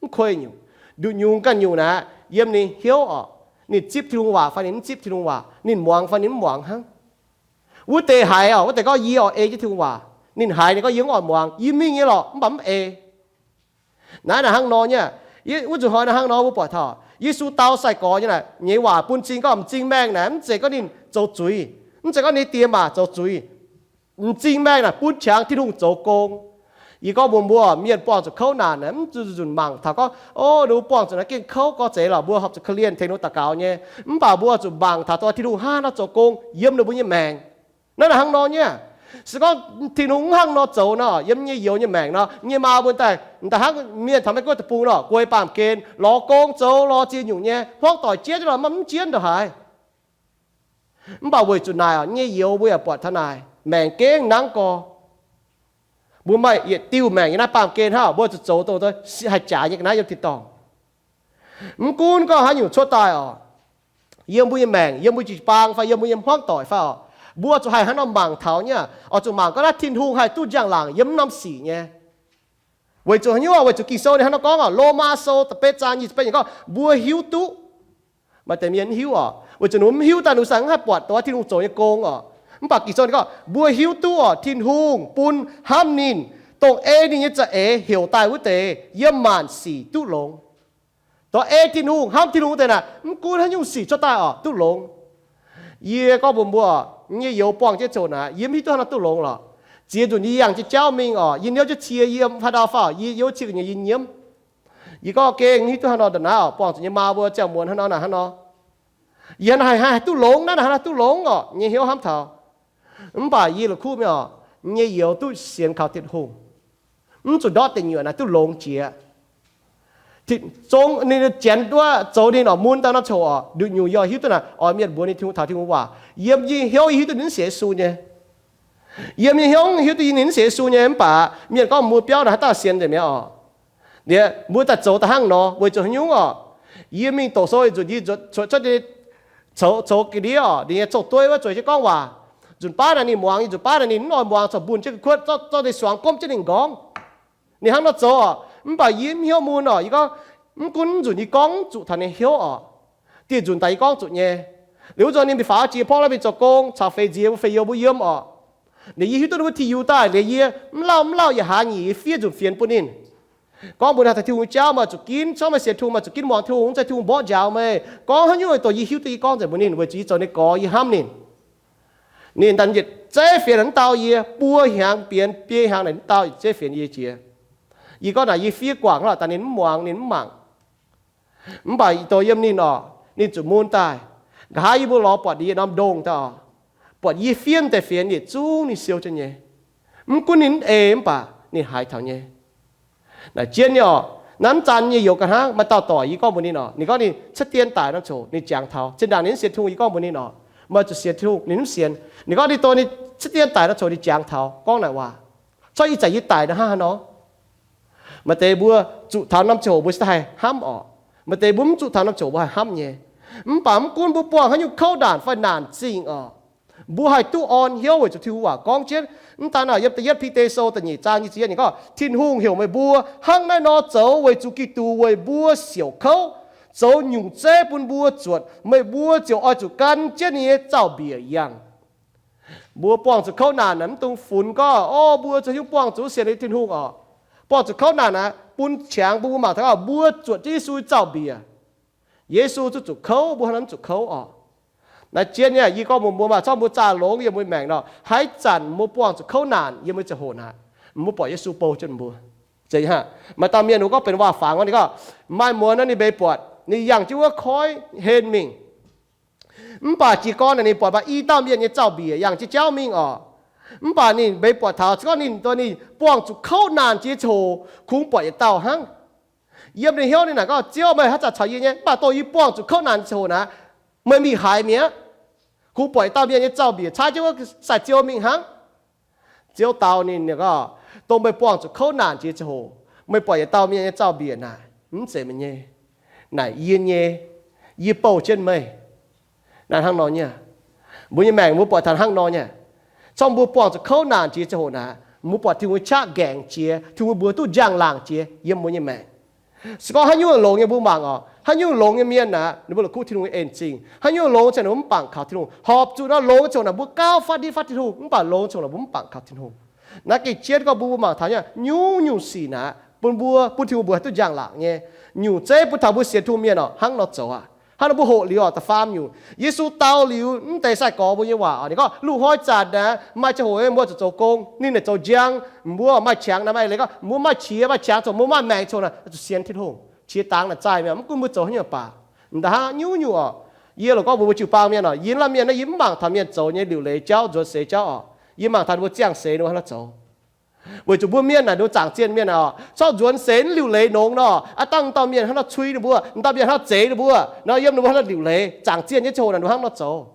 Mv kuei nyungc. Nduqc nyungc ganh nyungc naaic, yiem ninh hnyouv oc, ninh zipv Tin-Hungh waac fai ninh mv zipv Tin-Hungh waac, ninh muangx fai ninh mv muangx hnangv. Wuov deix haiz oc, wuov deix gorngv yie oix ei jienv Tin-Hungh waac. Ninh haiz ninh gorngv yie mv oix muangx, yie mingh nyei lorqc, mv baac mv ei. Naaiv naaic hnangv nor nyei. Wuov nzunc hnoi naaiv hnangv nor mbuo buatc taux Yesu dau sai-gorx nyei naaic, nyei waac bun cing gorngv m'zing maengh naaic, mv zeiz gorngv ninh zoux zuiz, mv zeiz gorngv ninh diex maac zoux zuiz. M'zing maengh naaic bun qangx Tin-Hungh zoux gong. Yie gorngv mbuox mbuo, mienh buangh zuqc kouv naanc naaic, mv zuqc nzunc mangc taux gorngv, o, ninh mbuo buangh zuqc naaiv gengh kouv gorx zeiz lorqc, mbuo horpc zuqc korv-lienh tengx ninh mbuo daux gaux nyei. Mv baac mbuo zuqc mangc taux dongh Tin-Hungh hnangv haaix nor zoux gong yiem ninh mbuo nyei maengc. Naaiv naaic hnangv nor nyei. Se gorngv Tin-Hungh mv hnangv nor zoux nor, yiem nyei youz nyei maengc nor, nyei maa mbuo daaih, daaih hnangv mienh taux Meiv Guoqv deic-bung nor, guei baamh gen, lorz gong zoux, lorz ziex nyungc nyei, hmuangv doic jienv nor, mv jienv ndongc haaix. Mv baac weic zuqc naaic oc, nyei youz mbuo yaac buatc taux naaic, maengc gengh nangv gorx. Mbuo maaih yietc diuh maengc yiem naaiv baamh gen hnangv, mbuo zuqc zoux dongh haih jaaix nyei ga'naaiv yiem tin-dorngh. Mv gunv gorngv haaix nyungc cuotv daaih oc, yiem mbuo nyei maengc, yiem mbuo jiu-baang fai yiem mbuo nyei hmuangv doic fai oc, mbuo zuqc haih hnangv nor mangc taux nyei. Oix zuqc mangc gorngv naaiv Tin-Hungh haih duqv njang-laangc yiem mv norm sic nyei. Weic zuqc haaix nyungc? Weic zuqc Ging-Sou ninh hnangv nor gorngv oc, Lomaa Sou da'betv zaang nyic ziepc betv yiemc gorngv mbuo hiuv duqv. Maaih deix mienh mv hiuv oc, weic zuqc ninh mbuo mv hiuv daaih, ninh mbuo sai mv haih buatc dongh Tin-Hungh zoux nyei gong oc. Mv baac Ging-Sou ninh gorngv mbuo hiuv duqv oc, Tin-Hungh bun hnamv ninh, dongh ei ninh nyei za'eix heuc daaih wuov deix, yiem maanc sic duqv longx. Dongh ei Tin-Hungh, hnamv Tin-Hungh deix naaic, mv gunv haaix nyungc sic cuotv daaih oc, duqv longx. Yie gorngv mbuox mbuo, yie nyei youz buangh jienv ziouc naaic, yie mv hiuv duqv haaix nor duqv longx lorqc. Ziex nzunc yie yangh jienv jauv mingh oc, yie hnyouv jienv cie yiem haaix ndau fai oc, yie hnyouv cie ga'nyiec yie nyiemv. Yie gorngv gengh mv hiuv duqv haaix nor ndongc naaiv oc, buangh zuqc nyei maa mbuo ziangh muonz haaix nor naaic hnangv nor. Yie haaix haih duqv longx naaiv naaic, haaix nor duqv longx oc, nyei hnyouv hnamv taux. Mv baac yie la'kuqv mingh oc, nyei youz duqv sienx kaux Tin-Hungh, mv zuqc ndortv deic nyuoqc naaic duqv longx jiex. Zong ninh janx duqv zoux ninh oc, mun daaih nor coc oc, nduqc nyungc yie hiuv duqv naaic oix mienh mbuox ninh Tin-Hungh, taux Tin-Hungh waac. Yiem yie hnyouv yie hiuv duqv ninh mv sienx Yesu nyei. Yiem yie hnyouv hiuv duqv ninh mv sienx Yesu nyei, mv baac mienh gorngv mbuo biauv naaic haaix dauh sienx nzengc mi'aqv oc. Liuz mbuo daaih zoux daaih hnangv nor weic zuqc haaix nyungc oc? Yie mingh doqc sou ih nzunc yie cuotv, cuotv coux ga'ndiev oc, ninh nyei cong-dueiv wuov zueiz jienv gorngv waac. Nzunc baav naaic ninh muangx, yie nzunc baav naaic ninh mv oix muangx, corc mbunh jienv ga'kuotv zorqv deix suangx gomv jienv ninh nqorngv. Ninh hnangv nor zoux oc, mv baac yie mv hnyouv mun oc. Yie gorngv, mv gunv nzunc yie gorngv zuqc taux ninh hnyouv oc, dieh nzunc daaih yie gorngv zuqc nyei. Liuz wuov zanc ninh mingh faaux jiex porv naaiv mingh zoux gong caux feix nziex mbuo feix youz mbuo yiem oc. Liuz yie hiuv duqv ninh mbuo ti yuz daaih, liuz yie mv lauh mv lauh yietc hlaax nyic yie fiev nzunc fienx bun ninh, gorngv mbuox ninh taux Tin-Hungh nyei jauv, meih zuqc ginv, corc meih sienx Tin-Hungh meih zuqc ginv muangx Tin-Hungh, mv zeiz Tin-Hungh mborqv njaaux meih. Gorngv haaix nyungc dongh yie hiuv duqv yie gorngv nzengc mbuox ninh, weic zuqc yie zoux ninh gorx, yie hnamv ninh. Ninh daaih yietc zeiv fienx naaic mv dau yie, buo hnyangx bienx biei hnyangx naaic mv dau yietc zeiv fienx yie jiex. Yie gorngv naaic yie fiev guangc lorqc, daaih ninh mv muangx, ninh mv mangc. Mv baac doh yiem ninh orqc, ninh zuqc mun daaih. Nqa'haav yie mbuo lorz buatc yie norm ndongh daaih orqc, buatc yie fiev deix fienx yietc zungv ninh siou jienv nyei. Mv gunv ninh mv ei mv baac ninh haiz taux nyei. Naaic jienv nyei orqc, naaiv zanc nyei youz ga'hnangv maaih dauh doic yie gorngv mbuox ninh orqc, ninh gorngv ninh cuotv dien daic norm ziangh hoc ninh jangx taux. Zinh ndaangc ninh mv sienx Tin-Hungh yie gorngv mbuox ninh orqc, meih zuqc sienx Tin-Hungh, ninh mv sienx. Ninh gorngv ninh doh ninh cuotv dien daic norm ziangh hoc ninh jangx taux gorngv naaic waac. Corc ih zanc yie daic nor hnangv haaix nor? Maaih deix mbuo zuqc taux norm ziangh hoc mbuo cingx daaih haih hnamv orqc. Maaih deix mbuo mv zuqc taux norm ziangh hoc mbuo haih hnamv nyei. Mv baac mv gunv mbuo buangh haaix nyungc kouv naanc, fai naanc zingh orqc, mbuo haih duqv orn hnyouv weic zuqc Tin-Hungh waac gorngv jienv. Mv daaih naaic yiem da'yietv Bide Sou da'nyeic zaang nyic ziepc yietv ninh gorngv, Tin-Hungh heuc meih mbuo hnangv naaiv nor zoux weic zuqc Giduc weic mbuo siouc kouv, zoux nyungc zeiv bun mbuo zuotc. Meih mbuo ziouc oix zuqc gan jienv ninh nyei zaux-mbiec yangh. Mbuo buangh zuqc kouv naanc naaic mv dungx funx gorngv, o, mbuo zoux haaix nyungc buangh zuqc sienx Tin-Hungh orqc. Buangh zuqc kouv naanc naaic bun qangx bun mbuo mangc taux gorngv mbuo zuotc jienv Yesu zaux-mbiec. Yesu zuqc zuqc kouv, mbuo hnangv naaic mv zuqc kouv orqc. Naaiv jienv nyei yie gorngv mbuox mbuo maah, corc mbuo zaah longx yiem mbuo maengc nor, haaix zanc mbuo buangh zuqc kouv naanc yiem mbuo ziangh hoc naaic, mbuo buatc Yesu bou jienv mbuo. Maaih dauh mienh mbuo gorngv benx waac-fangx nor, ninh gorngv maaih muonz nor ninh mbeix buatc ninh yangh jienv wuov koiv hen mingh. Mv baac jiez gorn naaic ninh buatc maaih i dauh mienh nyei zaux-mbiec yangh jienv jauv mingh orqc. Mv baac ninh mbeix buatc taux se gorngv ninh, ninh buangh zuqc kouv naanc jiex ziangh hoc kungx buatc yietc dauh hnangv. Yiem ninh hnyouv ninh naaic gorngv, Ziouv, meih haaix zanc caux yie nyei? Mv baac dongh yie buangh zuqc kouv naanc ziangh hoc naaic, meih mingh haaix mi'aqv? Kungx buatc yietc dauh mienh nyei zaux-mbiec caaiv jienv wuov sai-ziou mingh hnangv. Ziouv dau ninh gorngv, Dongh meih buangh zuqc kouv naanc jiex ziangh hoc meih buatc yietc dauh mienh nyei zaux-mbiec naaic, mv zeiz meih nyei. Naaic yie nyei. Yie bouh jienv meih. Naaiv hnangv nor nyei. Mbuo nyei maengc mbuo buatc taux hnangv nor nyei. Corc mbuo buangh zuqc kouv naanc jiex ziangh hoc naaic, mbuo buatc Tin-Hungh qaqv ngaengc jiex, Tin-Hungh mbuox duqv njang-laangc jiex yiem mbuo nyei maengc. Se gorngv haaix nyungc longx nyei mbuo mangc orqc, haaix nyungc longx nyei mienh naaic ninh mbuo la'kuqv Tin-Hungh nyei en-zingh. Haaix nyungc longx ziangh naaic mbuo mv bangc kaux Tin-Hungh. Horpc zuqc nor longx ziangh hoc naaic mbuo gauh fatv ndiev fatv Tin-Hungh, mv baac longx ziangh hoc naaic mbuo mv bangc kaux Tin-Hungh. Naaiv gengh jienv gorngv mbuo, mbuo mangc taux nyei nyungc-nyungc sic naaic bun mbuo, bun Tin-Hungh mbuox haih duqv njang-laangc nyei. Nyungc zeiv bun taux mbuo sienx Tin-Hungh mienh orqc, hnangv nor zoux aqv. Hnangv nor mbuo hoqc liuz orqc, da'faam nyungc, Yesu dau liuz mv deix sai-gorx mbuo nyei waac orqc, ninh gorngv, Lungh hnoi zanc naaic maaih ziangh hoc mbuo zuqc zoux gong. Ninh naaic zoux njang, mbuo maaih qangx naaic, maaih leiz gorngv mbuo maaih qiex maaih qangx ziangh hoc, mbuo maaih maengc ziangh hoc naaic, zuqc sienx Tin-Hungh. Qiex dangx naaic zaih mi'aqv, mv gunv mbuo zoux haaix nyungc baac. M'daaih hnangv nyungc-nyungc orqc, yie loc gorngv mbuox mbuo jiu-baang mienh orqc, yie mv lamh mienh naaiv, yie mv mangc taux mienh zoux nyei liuc leiz jauv, nzuonx seix jauv orqc. Yie mangc taux ninh mbuo ziangh seix ninh mbuo hnangv nor zoux. Weic zuqc mbuo mienh naaic, ninh mbuo zaangc zienh mienh orqc, corc nzuonx seix mv liuc leiz nongx nor, aav dangh dauh mienh hnangv nor cui ninh mbuo, dauh mienh hnangv nor zeix ninh mbuo nor, yiem ninh mbuo hnangv nor liuc leiz. Zaangc zienh nyei ziangh hoc naaic ninh mbuo hnangv nor zoux.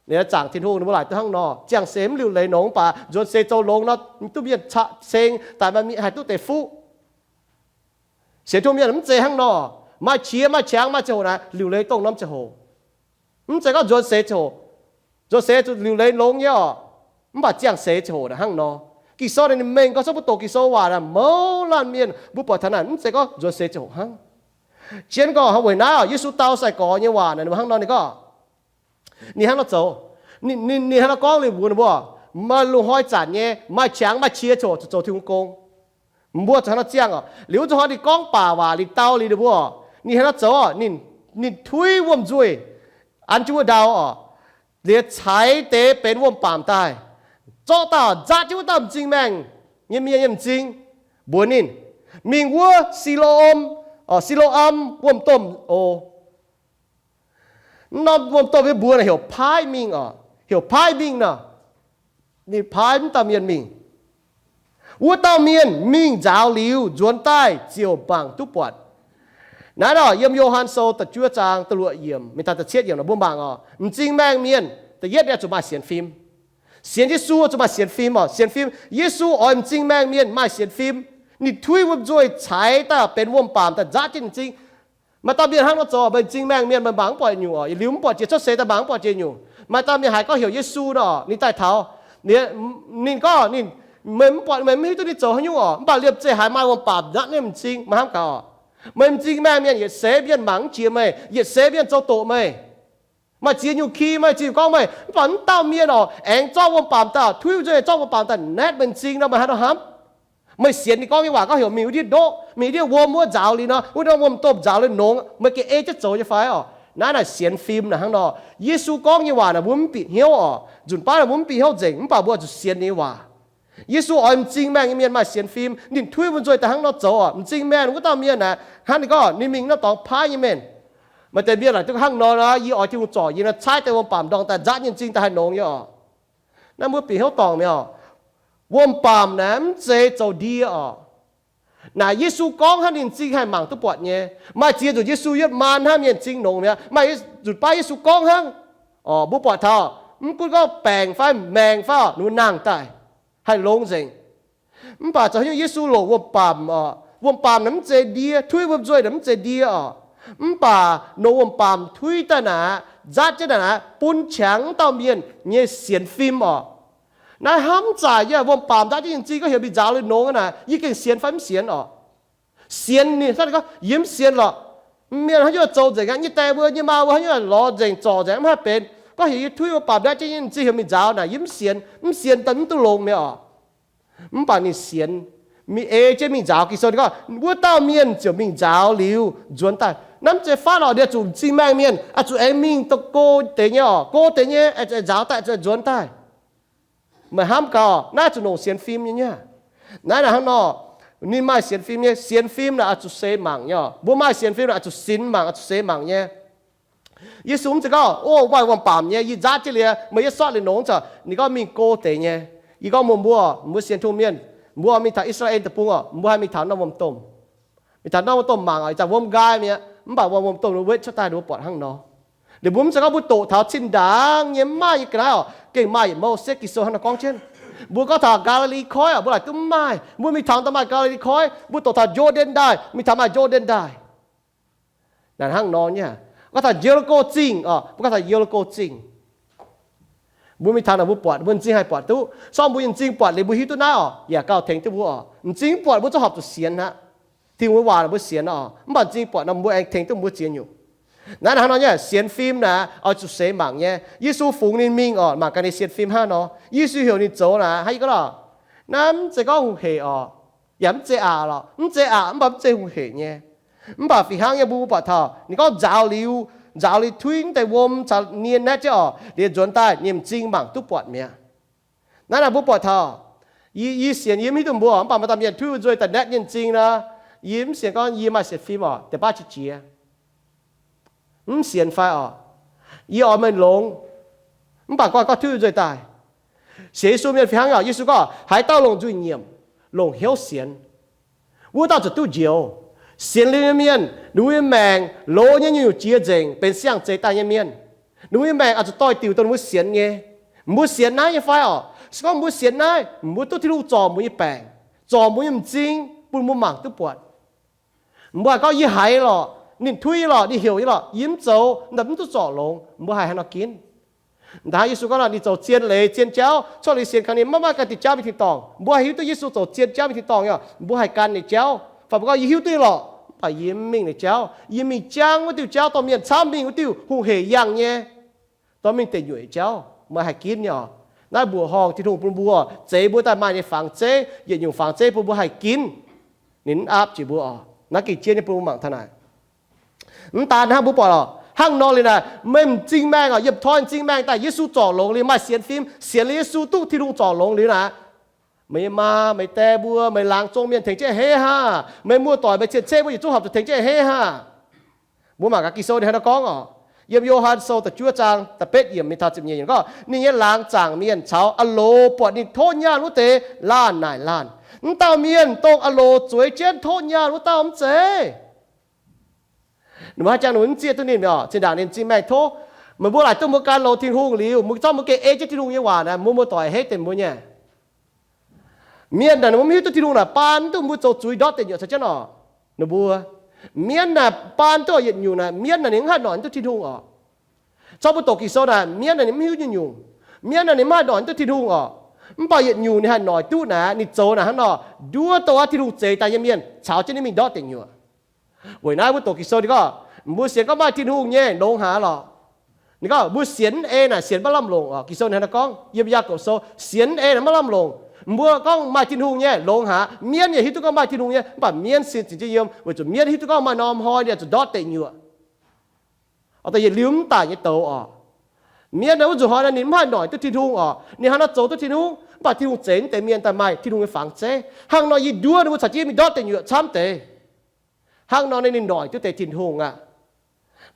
Ninh zaangc Tin-Hungh ninh mbuo laaic duqv hnangv nor, ziangh seix mv liuc leiz nongx, mv baac nzuonx seix zoux longx nor, duqv mienh caqv ceng daaih, maaih mienh haih duqv deix fuqv. Sienx Tin-Hungh mienh mv zeiz hnangv nor. Maaih qiex maaih qangx maaih ziangh hoc naaic liuc leiz dongh norm ziangh hoc. Mv zeiz gorngv nzuonx seix ziangh hoc. Nzuonx seix zuqc liuc leiz longx nyei orqc. Mv baac ziangh seix ziangh hoc naaic hnangv nor. Ging-Sou naaic ninh mengh gorngv, corc mbuo doqc Ging-Sou waac naaic, mouz laanh mienh mbuo buatc taux naaic, mv zeiz gorngv nzuonx seix ziangh hoc hnangv. Jienv gorngv hnangv weic naaiv orqc, Yesu dau sai-gorx nyei waac naaic ninh mbuo hnangv nor, ninh gorngv, ninh hnangv nor zoux. Ninh, ninh, ninh hnangv nor gorngv liuz mbuox ninh mbuo, Meih lungh hnoi zanc nyei maaih qangx maaih qiex ziangh hoc zuqc zoux Tin-Hungh gong. Mbuo zuqc hnangv nor ziangh orqc. Liuz zuqc hnoi ninh gorngv baac waac, ninh dau liuz ninh mbuo orqc, ninh hnangv nor zoux orqc. Ninh, ninh tuiv wuom-nzuih an jienv wuov ndau orqc, liuz caix deix benx wuom-baamc daaih, zorqv dauh nzatv jienv wuov dauh m'zing maengh nyei mienh nyei m'zing, mbuox ninh, Mingh wuov Siloam, Siloam wuom-domh oc. Wuom-domh nyei mbuox naaic heuc Paaiv Mingh orqc, heuc Paaiv Mingh nor, ninh paaiv wuov dauh mienh mingh. Wuov dauh mienh mingh nzaaux liuz, nzuonx daaih ziouc mangc duqv buatc. Naaiv orqc, yiem Yo^han Sou da'juov zaang da'luoqc yiemc mingh taux da'cietv yiemc nor mbuo mangc orqc, m'zing maengh mienh da'yietv ninh zuqc maaih sienx fim. Sienx Yesu zuqc maaih sienx fim orqc. Sienx fim, Yesu oix m'zing maengh mienh maaih sienx fim. Ninh tuiv wuom-nzuih caix daaih benx wuom-baamc daaih nzatv jienv m'zing. Maaih dauh mienh hnangv nor zoux, meih m'zing maengh mienh meih mangc mv buatc nyungc orqc, liuz mv buatc jiex, cuotv seix daaih mangc mv buatc jiex nyungc. Maaih dauh mienh haiz gorngv heuc Yesu nor, ninh daaih taux, ninh gorngv ninh, meih mv buatc, meih mv hiuv duqv ninh zoux haaix nyungc orqc, mv baac liemh zeih haiz maaih wuom-baamc nzatv ninh m'zing, meih hnamv gaax orqc. Meih m'zing maengh mienh yietc seix mienh mangc mv jiex meih, yietc seix mienh zoux doqc meih. Maaih ziex nyungc ki, maaih ziex nyungc gorngv meih, mv baac mv dauh mienh orqc, aengx zorqv wuom-baamc daaih, tuiv wuom-nzuih zorqv wuom-baamc daaih naetv meih m'zing nor, meih hnangv nor hnamv. Meih sienx ninh gorngv nyei waac gorngv heuc mingh wuov ndiev ndoqv, mingh ndiev wuom wuov nzaaux liuz nor, wuov norm wuom-domh nzaaux liuz nongx, meih gengh ei jienv zoux nyei fai orqc? Naaiv naaic sienx fim naaic hnangv nor. Yesu gorngv nyei waac naaic mbuo mv bieqc hnyouv oc. Nzunc baav naaic mbuo mv bieqc hnyouv nzengc, mv baac mbuo zuqc sienx ninh nyei waac. Yesu oix m'zing maengh nyei mienh maaih sienx fim, ninh tuix mbuo nzuih daaih hnangv nor zoux oc. M'zing maengh wuov dauh mienh naaic, hnangv ninh gorngv ninh mingh norm dorngx paaiv nyei mienh. Maaih deix mienh laaic duqv hnangv nor, yie oix Tin-Hungh zorc yie nor, caaiv deix wuom-baamc ndorng daaih nzaatv nyei m'zing daaih haih nongx nyei oc. Naaiv mbuo bieqc hnyouv dorngc mi'aqv oc. Wuom-baamc naaic mv zeiz zoux ndie oc. Naaic Yesu gorngv hnangv ninh m'zing haih mangc duqv buatc nyei. Maaih ziex nzunc Yesu yietv maan hnangv mienh m'zing nongx mi'aqv. Maaih nzunc baav Yesu gorngv hnangv. Oc, mbuo buatc taux, mv gunv gorngv baengc fai maengc fai oc, ninh mbuo nangh daaih haih longx nzengc. Mv baac zoux haaix nyungc Yesu longc wuom-baamc oc. Wuom-baamc naaic mv zeiz ndie, tuix mbuo nzuih naaic mv zeiz ndie oc. Mv baac nongx wuom-baamc tuix daaih naaic, nzaatv jienv naaic, bun qangx wuov dauh mienh nyei sienx fim oc. Naaiv hnamv zaaic yie, wuom-baamc nzaatv jienv nyei m'zing gorngv heuc mingh nzaaux liuz nongx naaic, yie gengh sienx fai mv sienx oc? Sienx ninh, gorngv yie mv sienx lorqc. Mienh haaix nyungc zoux nzengc aqv, nyei die mbuo nyei maa mbuo haaix nyungc lorz nzengc zorc nzengc mv haih benx. Gorngv heuc yie tuix wuom-baamc nzaatv jienv nyei m'zing heuc mingh nzaaux naaic, yie mv sienx, mv sienx daaih mv duqv longx mi'aqv oc. Mv baac ninh sienx, mingh ei jienv mingh nzaaux. Ging-Sou ninh gorngv wuov dauh mienh ziouc mingh nzaaux liuz nzuonx daaih. Naaiv mv zeiz fatv lorqc, ninh zuqc m'zing maengh mienh, oix zuqc aengx mingh dongh go deix nyei oc. Go deix nyei, aengx zuqc nzaaux daaih, aengx zuqc nzuonx daaih. Meih hnamv gaax, naaiv zuqc longc sienx fim nyei nyei. Naaiv naaic hnangv nor, ninh maaih sienx fim nyei. Sienx fim naaic oix zuqc seix mangc nyei oc. Mbuo maaih sienx fim naaic oix zuqc sinx mangc, oix zuqc seix mangc nyei. Yesu mv zeiz gorngv, o, maaih wuom-baamc nyei, yie nzaatv jienv liuz, meih yietv sortv liuz nongx caux ninh gorngv mingh go deix nyei. Yie gorngv mbuox mbuo, mbuo sienx Tin-Hungh mienh, mbuo mingh taux I^saa^laa^en Deic-Bung oc, mbuo haih mingh taux norm wuom-domh. Mingh taux norm wuom-domh mangc oc, ih zanc wuom nqaai mi'aqv, mv baac wuom, wuom-domh ninh wetv cuotv daaih ninh mbuo buatc hnangv nor. Liuz mbuo mv zeiz gorngv mbuo doqc taux zinh ndaangc nyei mv maaih nyei ga'naaiv oc, gengh maaih yietc mouh setv Ging-Sou hnangv nor gorngv jienv. Mbuo gorngv taux Gaa^li^li Koiv oc, mbuo laaic duqv mv maaih. Mbuo mingh taux daaih maaih Gaa^li^li Koiv, mbuo doqc taux Yo^nden Ndaaih, mingh taux maaih Yo^nden Ndaaih. Naaic hnangv nor nyei. Gorngv taux Ye^li^ko Zingh oc, mbuo gorngv taux Ye^li^ko Zingh. Mbuo mingh taux naaic mbuo buatc, mbuo m'zing haih buatc duqv. Sorng mbuo nyei m'zing buatc liuz mbuo hiuv duqv naaiv oc, yaac gauh tengx duqv mbuo oc. M'zing buatc mbuo zungv horpc zuqc sienx aqv. Tin-Hungh nyei waac mbuo sienx oc, mv baac m'zing buatc nor mbuo aengx tengx duqv mbuo ziex nyungc. Naaiv hnangv nor nyei, sienx fim naaic oix zuqc seix mangc nyei. Yesu fungx ninh mingh oc, mangc gaax ninh sienx fim hnangv nor. Yesu heuc ninh zoux naaic, hnangv yie gorngv lorqc, naaiv mv zeiz gorngv hungh heic oc, yaac mv zeiz aqc lorqc, mv zeiz aqc mv baac mv zeiz hungh heic nyei. Mv baac fih hnangv nyei mbuo, mbuo buatc taux ninh gorngv nzaaux liuz, nzaaux liuz tuix deix wuom caux nie naetv jienv oc, liuz nzuonx daaih ninh m'zing mangc duqv buatc mi'aqv. Naaiv naaic mbuo buatc taux, yie, yie sienx yie mv hiuv duqv mbuo, mv baac maaih dauh mienh tuix wuov nzuih daaih naetv nyei m'zing nor, yie mv sienx gorngv yie maaih sienx fim oc, deix baav qiex jiez. Mv sienx fai oc? Yie oix meih longx, mv baac gorngv, gorngv tuix wuov nzuih daaih. Sienx Yesu mienh fih hnangv oc, Yesu gorngv haaix dauh longc nzuih nyiemc, longc hnyouv sienx, wuov dauh zuqc duqv njoux. Sienx liuz nyei mienh, ninh mbuo nyei maengc loz nyei nyungc-nyungc jiex nzengc, benx siang-zeix daaih nyei mienh. Ninh mbuo nyei maengc oix zuqc doix-diuc dongh ninh mbuo sienx nyei. Mbuo sienx naaiv nyei fai oc? Se gorngv mbuo sienx naaiv, mbuo duqv Tin-Hungh zorc mbuo nyei baengc, zorc mbuo nyei m'zing, bun mbuo mangc duqv buatc. Mbuo haih gorngv, yie haiz lorqc, ninh tuix nyei lorqc, ninh heuc nyei lorqc, yie mv zoux, mv duqv zorc longx. Mbuo haih haaix nor ginv? Da'haav Yesu gorngv ninh zoux zien leiz zien jauv, cuotv liuz sienx kaux ninh maiv maaih ganh diuh jauv mingh tin-dorngh. Mbuo haih hiuv duqv Yesu zoux zien jauv mingh tin-dorngh nyei, mbuo haih gan ninh jauv. Fai mbuo gorngv, yie hiuv duqv lorqc, mv baac yie mv mingh ninh jauv. Yie mingh jangv wuov diuh jauv dorh mienh camv mingh wuov diuh hungh heic yangh nyei, dorh mingh deic nyuoqc nyei jauv. Meih haih ginv nyei oc. Naaiv mbuoqc horngh Tin-Hungh bun mbuo, zeix mbuo daaih maaih ninh nyei fangx zeiv, yietc nyungc fangx zeiv bun mbuo haih ginv. Ninh mv aapv jiex mbuo oc. Naaiv gengh jienv nyei bun mbuo mangc taux naaic. Mv daan hnangv, mbuo buatc lorqc, hnangv nor liuz naaic, meih m'zing maengh oc, yiem toi m'zing maengh daaih Yesu zorc longx liuz maaih sienx fim, sienx liuz Yesu duqv Tin-Hungh zorc longx liuz naaic, meih nyei maa, meih die mbuo, meih laangz zong mienh tengx jienv a'hneiv hnangv. Meih muoz-doic, meih cien-ceqv mbuo yietc zungv horpc zuqc tengx jienv a'hneiv hnangv. Mbuo mangc gaax Ging-Sou ninh hnangv nor gorngv oc. Yiem Yo^han Sou da'juov zaang da'betv yiemc mingh taux ziepc nyeic yiemc gorngv, ninh nyei laangz zaangc mienh caux a'loz buatc ninh tov nyaanh wuov deix laanh naaic laanh, mv dauh mienh dongh a'loz zueiz jienv tov nyaanh wuov dauh mv zeiz. Ninh mbuo haaix jangx ninh mbuo mv zieqv duqv ninh oc, zinh ndaangc ninh m'zing maengh tov. Meih mbuo laaic duqv mbuo gan longx Tin-Hungh liuz, mbuo zorqv mbuo gengh ei jienv Tin-Hungh nyei waac naaic, mbuo muoz-doic a'hneiv deix mbuo nyei. Mienh naaic ninh mbuo mv hiuv duqv Tin-Hungh naaic, baan duqv mbuo zoux zuiz ndortv deic nyuoqc caux jienv oc. Ninh mbuo, mienv naaic baan duqv yietc nyungc naaic, mienv naaic ninh mv haih noic duqv Tin-Hungh oc. Zorqv mbuo doqc Ging-Sou naaic, mienv naaic ninh mv hiuv nyungc-nyungc. Mienv naaic ninh mv haih noic duqv Tin-Hungh oc. Mv baac yietc nyungc ninh haih noic duqv naaic, ninh zoux naaic hnangv nor, nduov dongh wuov Tin-Hungh zeix daaih nyei mienh caux jienv ninh mingh ndortv deic nyuoqc. Weic naaiv mbuo doqc Ging-Sou ninh gorngv, mbuo sienx gorngv maaih Tin-Hungh nyei longx haaix lorqc. Ninh gorngv mbuo sienx mv ei naaic sienx maiv lamh longc oc. Ging-Sou ninh hnangv nor gorngv yiem Yaagorpc Sou, sienx mv ei naaic maiv lamh longc. Mbuo gorngv maaih Tin-Hungh nyei longx haaix. Mienv yaac hiuv duqv gorngv maaih Tin-Hungh nyei, mv baac mienv sin zingc jienv yiem weic zuqc mienv hiuv duqv gorngv maaih norm hnoi ninh zuqc ndortv deic nyuoqc. daaih yietc liuz mv daic nyei douz oc. Mienh wuov nzunc hnoi ninh mv haih noic duqv Tin-Hungh oc. Ninh hnangv nor zoux duqv Tin-Hungh, mv baac Tin-Hungh zeix mv deix mienh daaih maaih Tin-Hungh nyei fangx zeiv. Hnangv nor yie nduov ninh mbuo caux jienv mingh ndortv deic nyuoqc camv deix. Hnangv nor ninh noic duqv deix Tin-Hungh aqv.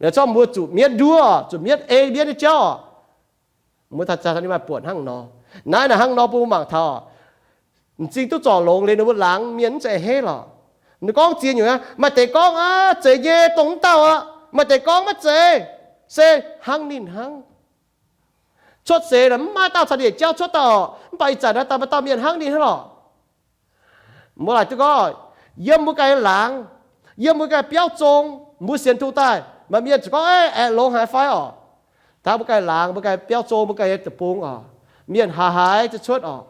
Liuz zorqv mbuo zuqc mietv nduov, zuqc mietv ei mietv nyei jauv oc. Mbuo taux ninh maaih buonc hnangv nor. Naaiv naaic hnangv nor bun mbuo mangc taux, m'zing duqv zorc longx liuz ninh mbuo laangz mienh mv zeiz a'hneiv lorqc. Ninh gorngv ziex nyungc aqv. Maaih deix gorngv, aav, zeiz nyei, dongh mv dauh aqv. Maaih deix gorngv maiv zeiz, se hnangv ninh hnangv. Cuotv seix mv maaih dauh caux ninh yietc jauv cuotv dauh, mv baac ih zanc naaiv daaih maaih dauh mienh hnangv ninh hnangv lorqc. Mbuo laaic duqv gorngv, yiem mbuo ganh laangz, yiem mbuo ganh biauv zong, mbuo sienx Tin-Hungh daaih, maaih mienh zuqc gorngv, aeqv, longx haaix fai oc. Taux mbuo ganh laangz, mbuo ganh biauv zong, mbuo ganh nyei deic-bung oc, mienh haaix haaix zuqc cuotv oc.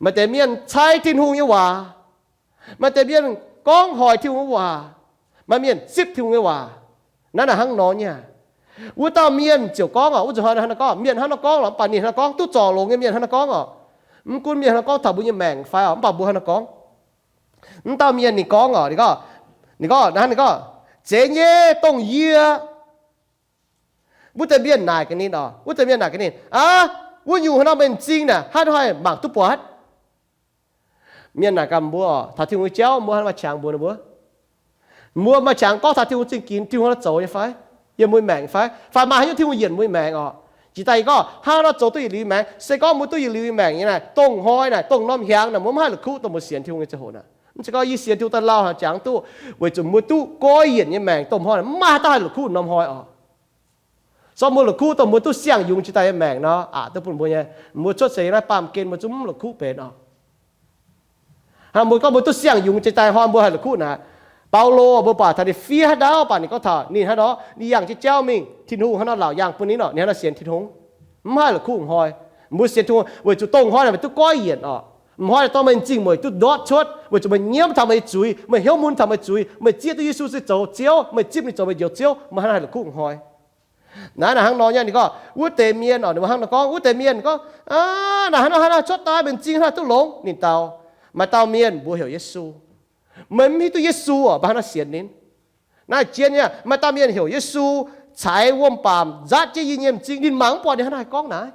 Maaih deix mienh cai Tin-Hungh nyei waac. Maaih deix mienh gorngv hoic Tin-Hungh nyei waac. Maaih mienh zipv Tin-Hungh nyei waac. Naaiv naaic hnangv nor nyei. Wuov dauh mienh ziouc gorngv oc, wuov nzunc hnoi hnangv nor gorngv, mienh hnangv nor gorngv lorqc, mv baac ninh hnangv nor gorngv duqv zorc longx nyei mienh hnangv nor gorngv oc. Mv gunv mienh hnangv nor gorngv taux mbuo nyei maengc fai oc, mv baac mbuo hnangv nor gorngv. Mv dauh mienh ninh gorngv oc, ninh gorngv, ninh gorngv, ninh gorngv, zeiz nyei, dongh yie. Wuov deix mienh naaic gaax ninh oc, wuov deix mienh naaic gaax ninh, aav, wuov nyungc hnangv nor meih m'zing naaic hnangv haih mangc duqv buatc? Mienh naaic gaax mbuo oc, taux Tin-Hungh nyei jauv mbuo hnangv maaih qangx mbuox ninh mbuo, mbuo maaih qangx gorngv taux Tin-Hungh zingh ginx, Tin-Hungh hnangv nor zoux nyei fai? Yiem mbuo maengc fai? Fai maaih haaix nyungc Tin-Hungh yienc mbuo maengc oc? Jiex daaih yie gorngv hnangv nor zoux duqv yietc liuz maengc. Se gorngv mbuo duqv yietc liuz maengc nyei naaic, dongh hnoi naaic, dongh norm hnyangx naaic, mbuo mv haih la'kuqv dongh mbuo sienx Tin-Hungh nyei ziangh hoc naaic. Mv zeiz gorngv yie sienx Tin-Hungh daaih lauh haaix jangx duqv, weic zuqc mbuo duqv goiv yienc nyei maengc dongh hnoi naaic, mv maaih haaix dauh haih la'kuqv norm hnoi oc. Zorqv mbuo la'kuqv dongh mbuo duqv siang-yungz jiex daaih nyei maengc nor, aqc duqv bun mbuo nyei, mbuo cuotv seix naaiv baamh gen mbuo zungv mv la'kuqv benx oc. Hnangv mbuo gorngv mbuo duqv siang-yungz jiex daaih hnoi mbuo haih la'kuqv naaic. Baulo mbuo baac taux ninh fiev haaix ndau baac ninh gorngv taux ninh hnangv nor, ninh yangh jienv jauv mingh, Tin-Hungh hnangv nor laauc yangh bun ninh oc, ninh hnangv nor sienx Tin-Hungh. Mv haih la'kuqv m'hnoi. Mbuo sienx Tin-Hungh weic zuqc dongh hnoi naaic meih duqv goiv yienc oc. M'hnoi naaic dorh meih m'zing mueic duqv ndortv cuotv, weic zuqc meih nyiemv taux meih nyei zuiz, meih hnyouv mun taux meih zuiz, meih zieqv duqv Yesu se zoux Ziouv, meih zipv ninh zoux meih njoux Ziouv, meih hnangv haih la'kuqv m'hnoi. Naaiv naaic hnangv nor nyei, ninh gorngv wuov deix mienh oc, ninh mbuo hnangv nor gorngv, wuov deix mienh gorngv, aav, naaic hnangv nor hnangv nor cuotv daaih, meih m'zing hnangv duqv longx. Ninh dau, maaih dauh mienh mbuox heuc Yesu. Meih mv hiuv duqv Yesu oc, mbuo hnangv nor sienx ninh. Naaiv jien nyei, maaih dauh mienh heuc Yesu caaix wuom-baamc nzaatv jienv yie nyei m'zing, ninh mangc mv buatc ninh hnangv nor haih gorngv naaiv.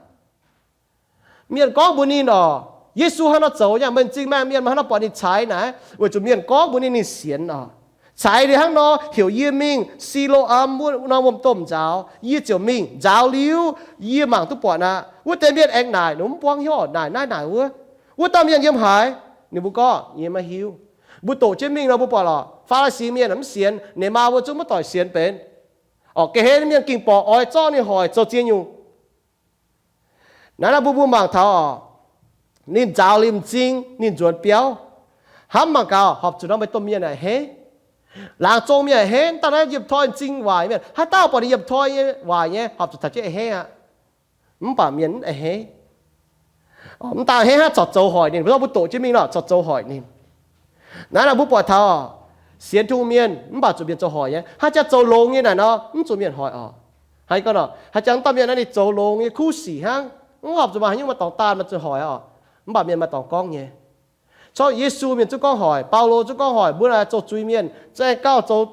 Mienh gorngv mbuox ninh oc, Yesu hnangv nor zoux nyei, meih m'zing maengh mienh, meih hnangv nor buatc ninh caaix naaiv, weic zuqc mienh gorngv mbuox ninh, ninh sienx oc. Caaix ninh hnangv nor heuc yie mingh Si^lo^am wuov norm wuom-domh nzaaux, yie ziouc mingh nzaaux liuz, yie mangc duqv buatc aqv. Wuov deix mienh aengx naaic, ninh mv buangv hnyouv naaic naaiv naaic wuov. Wuov dauh mienh yiem haaix? Ninh mbuo gorngv, yie maiv hiuv. Mbuo doqc jienv mingh nor mbuo buatc lorqc, Faa^li^si mienh mv sienx, ninh maa mbuo zungv maiv doic sienx benx. Orqc, ga'hlen mienh ging borqc oix zorqv ninh hoic zoux ziex nyungc. Naaiv naaiv mbuo mbuo mangc taux oc, ninh nzaaux liuz m'zing, ninh nzuonx biauv. Hnamv mangc gaax, horpc zuqc nor maaih domh mienh a'hneiv. Laangz zong mienh a'hneiv, mv daaih naaiv yiem toi m'zing waaic mienh, haaix dauh buatc ninh yiem toi nyei waaic nyei, horpc zuqc taux jienv a'hneiv aqv. Mv baac mienh mv a'hneiv. Mv daaih a'hneiv hnangv, corc zoux hoic ninh. Mbuo zorqv mbuo doqc jienv mingh nor corc zoux hoic ninh. Naaiv naaic mbuo buatc taux sienx Tin-Hungh mienh mv baac zuqc mienh zoux hoic nyei. Hnangv jaax zoux longx nyei naaic nor, mv zuqc mienh hoic oc. Haaix gorngv nor, haaix jaax dauh mienh naaiv ninh zoux longx nyei kuv sic hnangv, mv horpc zuqc maaih haaix nyungc maaih dorngx daanh maaih zuqc hoic oc. Mv baac mienh maaih dorngx gorngv nyei. Corc Yesu mienh zungv gorngv hoic, Baulo zungv gorngv hoic, mbuo naaic zoux zuiz-mienh, za'gengh gauh zoux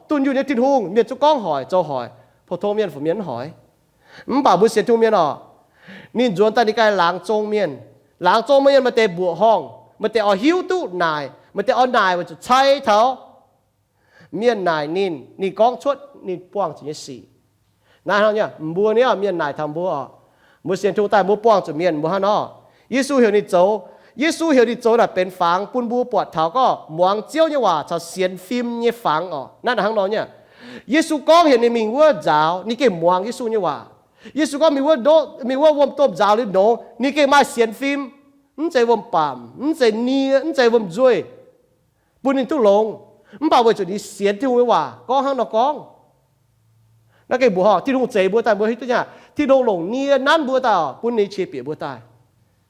dunh yunh nyei Tin-Hungh, mienh zungv gorngv hoic, zoux hoic. Pou-tong mienh, fu mienh mv hoic. Mv baac mbuo sienx Tin-Hungh mienh oc, ninh nzuonx daaih ninh ganh laangz zong mienh. Laangz zong mienh maaih deix mbuoqc horngh, maaih deix oix hiuv duqv naaic, maaih deix oix naaic weic zuqc cai taux mienh naaic ninh, ninh gorngv cuotv ninh buangh zuqc nyei sic. Naaiv hnangv nyei, mbuo nyei mienh naaic taux mbuo oc, mbuo sienx Tin-Hungh daaih mbuo buangh zuqc mienh mbuo hnangv nor. Yesu heuc ninh zoux, Yesu heuc ninh zoux naaic benx fangx bun mbuo buatc taux gorngv muangx Ziouv nyei waac caux sienx fim nyei fangx oc. Naaiv naaic hnangv nor nyei. Yesu gorngv heuc ninh mingh wuov nzaaux, ninh gengh muangx Yesu nyei waac. Yesu gorngv mingh wuov, mingh wuov wuom-domh nzaaux liuz nongx, ninh gengh maaih sienx fim. Mv zeiz wuom-baamc, mv zeiz nie, mv zeiz wuom-nzuih bun ninh duqv longx. Mv baac weic zuqc ninh sienx Tin-Hungh nyei waac gorngv hnangv nor gorngv. Naaiv gengh mbuox horpc, Tin-Hungh zeix mbuo daaih mbuo hiuv duqv nyei aqv. Tin-Hungh longc nie nanv mbuo daaih oc, bun ninh qiex bieqc mbuo daaih.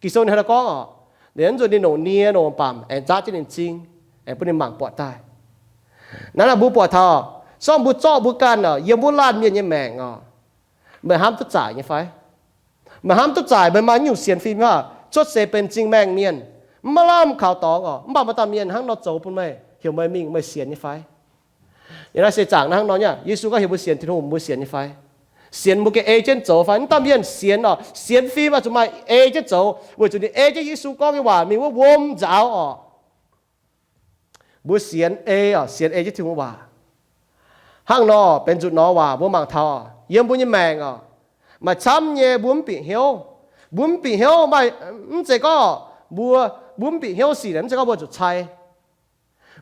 Ging-Sou ninh hnangv nor gorngv oc, ninh mv zuqc ninh longc nie longc wuom-baamc aengx nzaatv jienv ninh m'zing, aengx bun ninh mangc buatc daaih. Naaiv naaic mbuo buatc taux, sorng mbuo zorqv mbuo ganh oc, yiem wuov laanh mienh nyei maengc oc, meih hnamv duqv zaaic nyei fai? Meih hnamv duqv zaaic, meih maaih nyungc sienx fim fai? Cuotv seix benx m'zing maengh mienh, mv maaih lamh kaux dorngx oc, mv baac maaih dauh mienh hnangv nor zoux bun meih, heuc meih mingh, meih sienx nyei fai? Yiem naaiv seix zaangc naaiv hnangv nor nyei, Yesu gorngv heuc mbuo sienx Tin-Hungh, mbuo sienx nyei fai? Sienx mbuo gengh ei jienv zoux fai? Mv dauh mienh sienx oc, sienx fim maaih zuqc maaih ei jienv zoux, weic zuqc ninh ei jienv Yesu gorngv nyei waac mingh wuov wuom nzaaux oc. Mbuo sienx ei oc, sienx ei jienv Tin-Hungh waac. Hnangv nor benx zuqc nor waac mbuo mangc taux yiem mbuo nyei maengc oc, maaih camv nyei mbuo mv bieqc hnyouv. Mbuo mv bieqc hnyouv maaih, mv zeiz gorngv mbuo, mbuo mv bieqc hnyouv sic naaic, mv zeiz gorngv mbuo zuqc cai.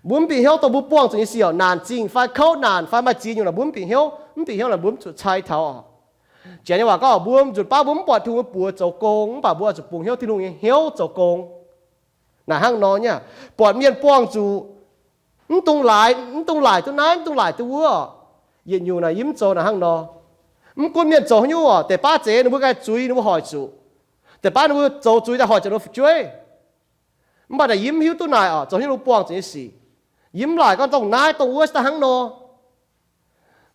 Mbuo mv bieqc hnyouv dongh mbuo buangh zuqc nyei sic oc, naanc zingh fai kouv naanc fai maaih ziex nyungc naaic mbuo mv bieqc hnyouv. Mv bieqc hnyouv naaic mbuo mv zuqc cai taux oc. Janx nyei waac gorngv mbuo mv nzunc baav mbuo mv buatc Tin-Hungh nyei buoz zoux gong, mv baac mbuo oix zuqc bungx hnyouv Tin-Hungh nyei hnyouv zoux gong. Naaic hnangv nor nyei, buatc mienh buangh zuqc, mv dungx laaix, mv dungx laaic duqv naaiv, mv dungx laaic duqv wuov oc. Yietc nyungc naaic yie mv zoux naaic hnangv nor. Mv gunv mienh zoux haaix nyungc oc, deix baav zeiz ninh mbuo ganh zuiz ninh mbuo hoic zuqc, deix baav ninh mbuo zoux zuiz daaih hoic zuqc ninh mbuo fu'jueiv. Mv baac naaic yie mv hiuv duqv naaic oc, zoux haaix nyungc ninh mbuo buangh zuqc nyei sic. Yie mv laaic gorngv dongh naaiv dongh wuov se daaih hnangv nor.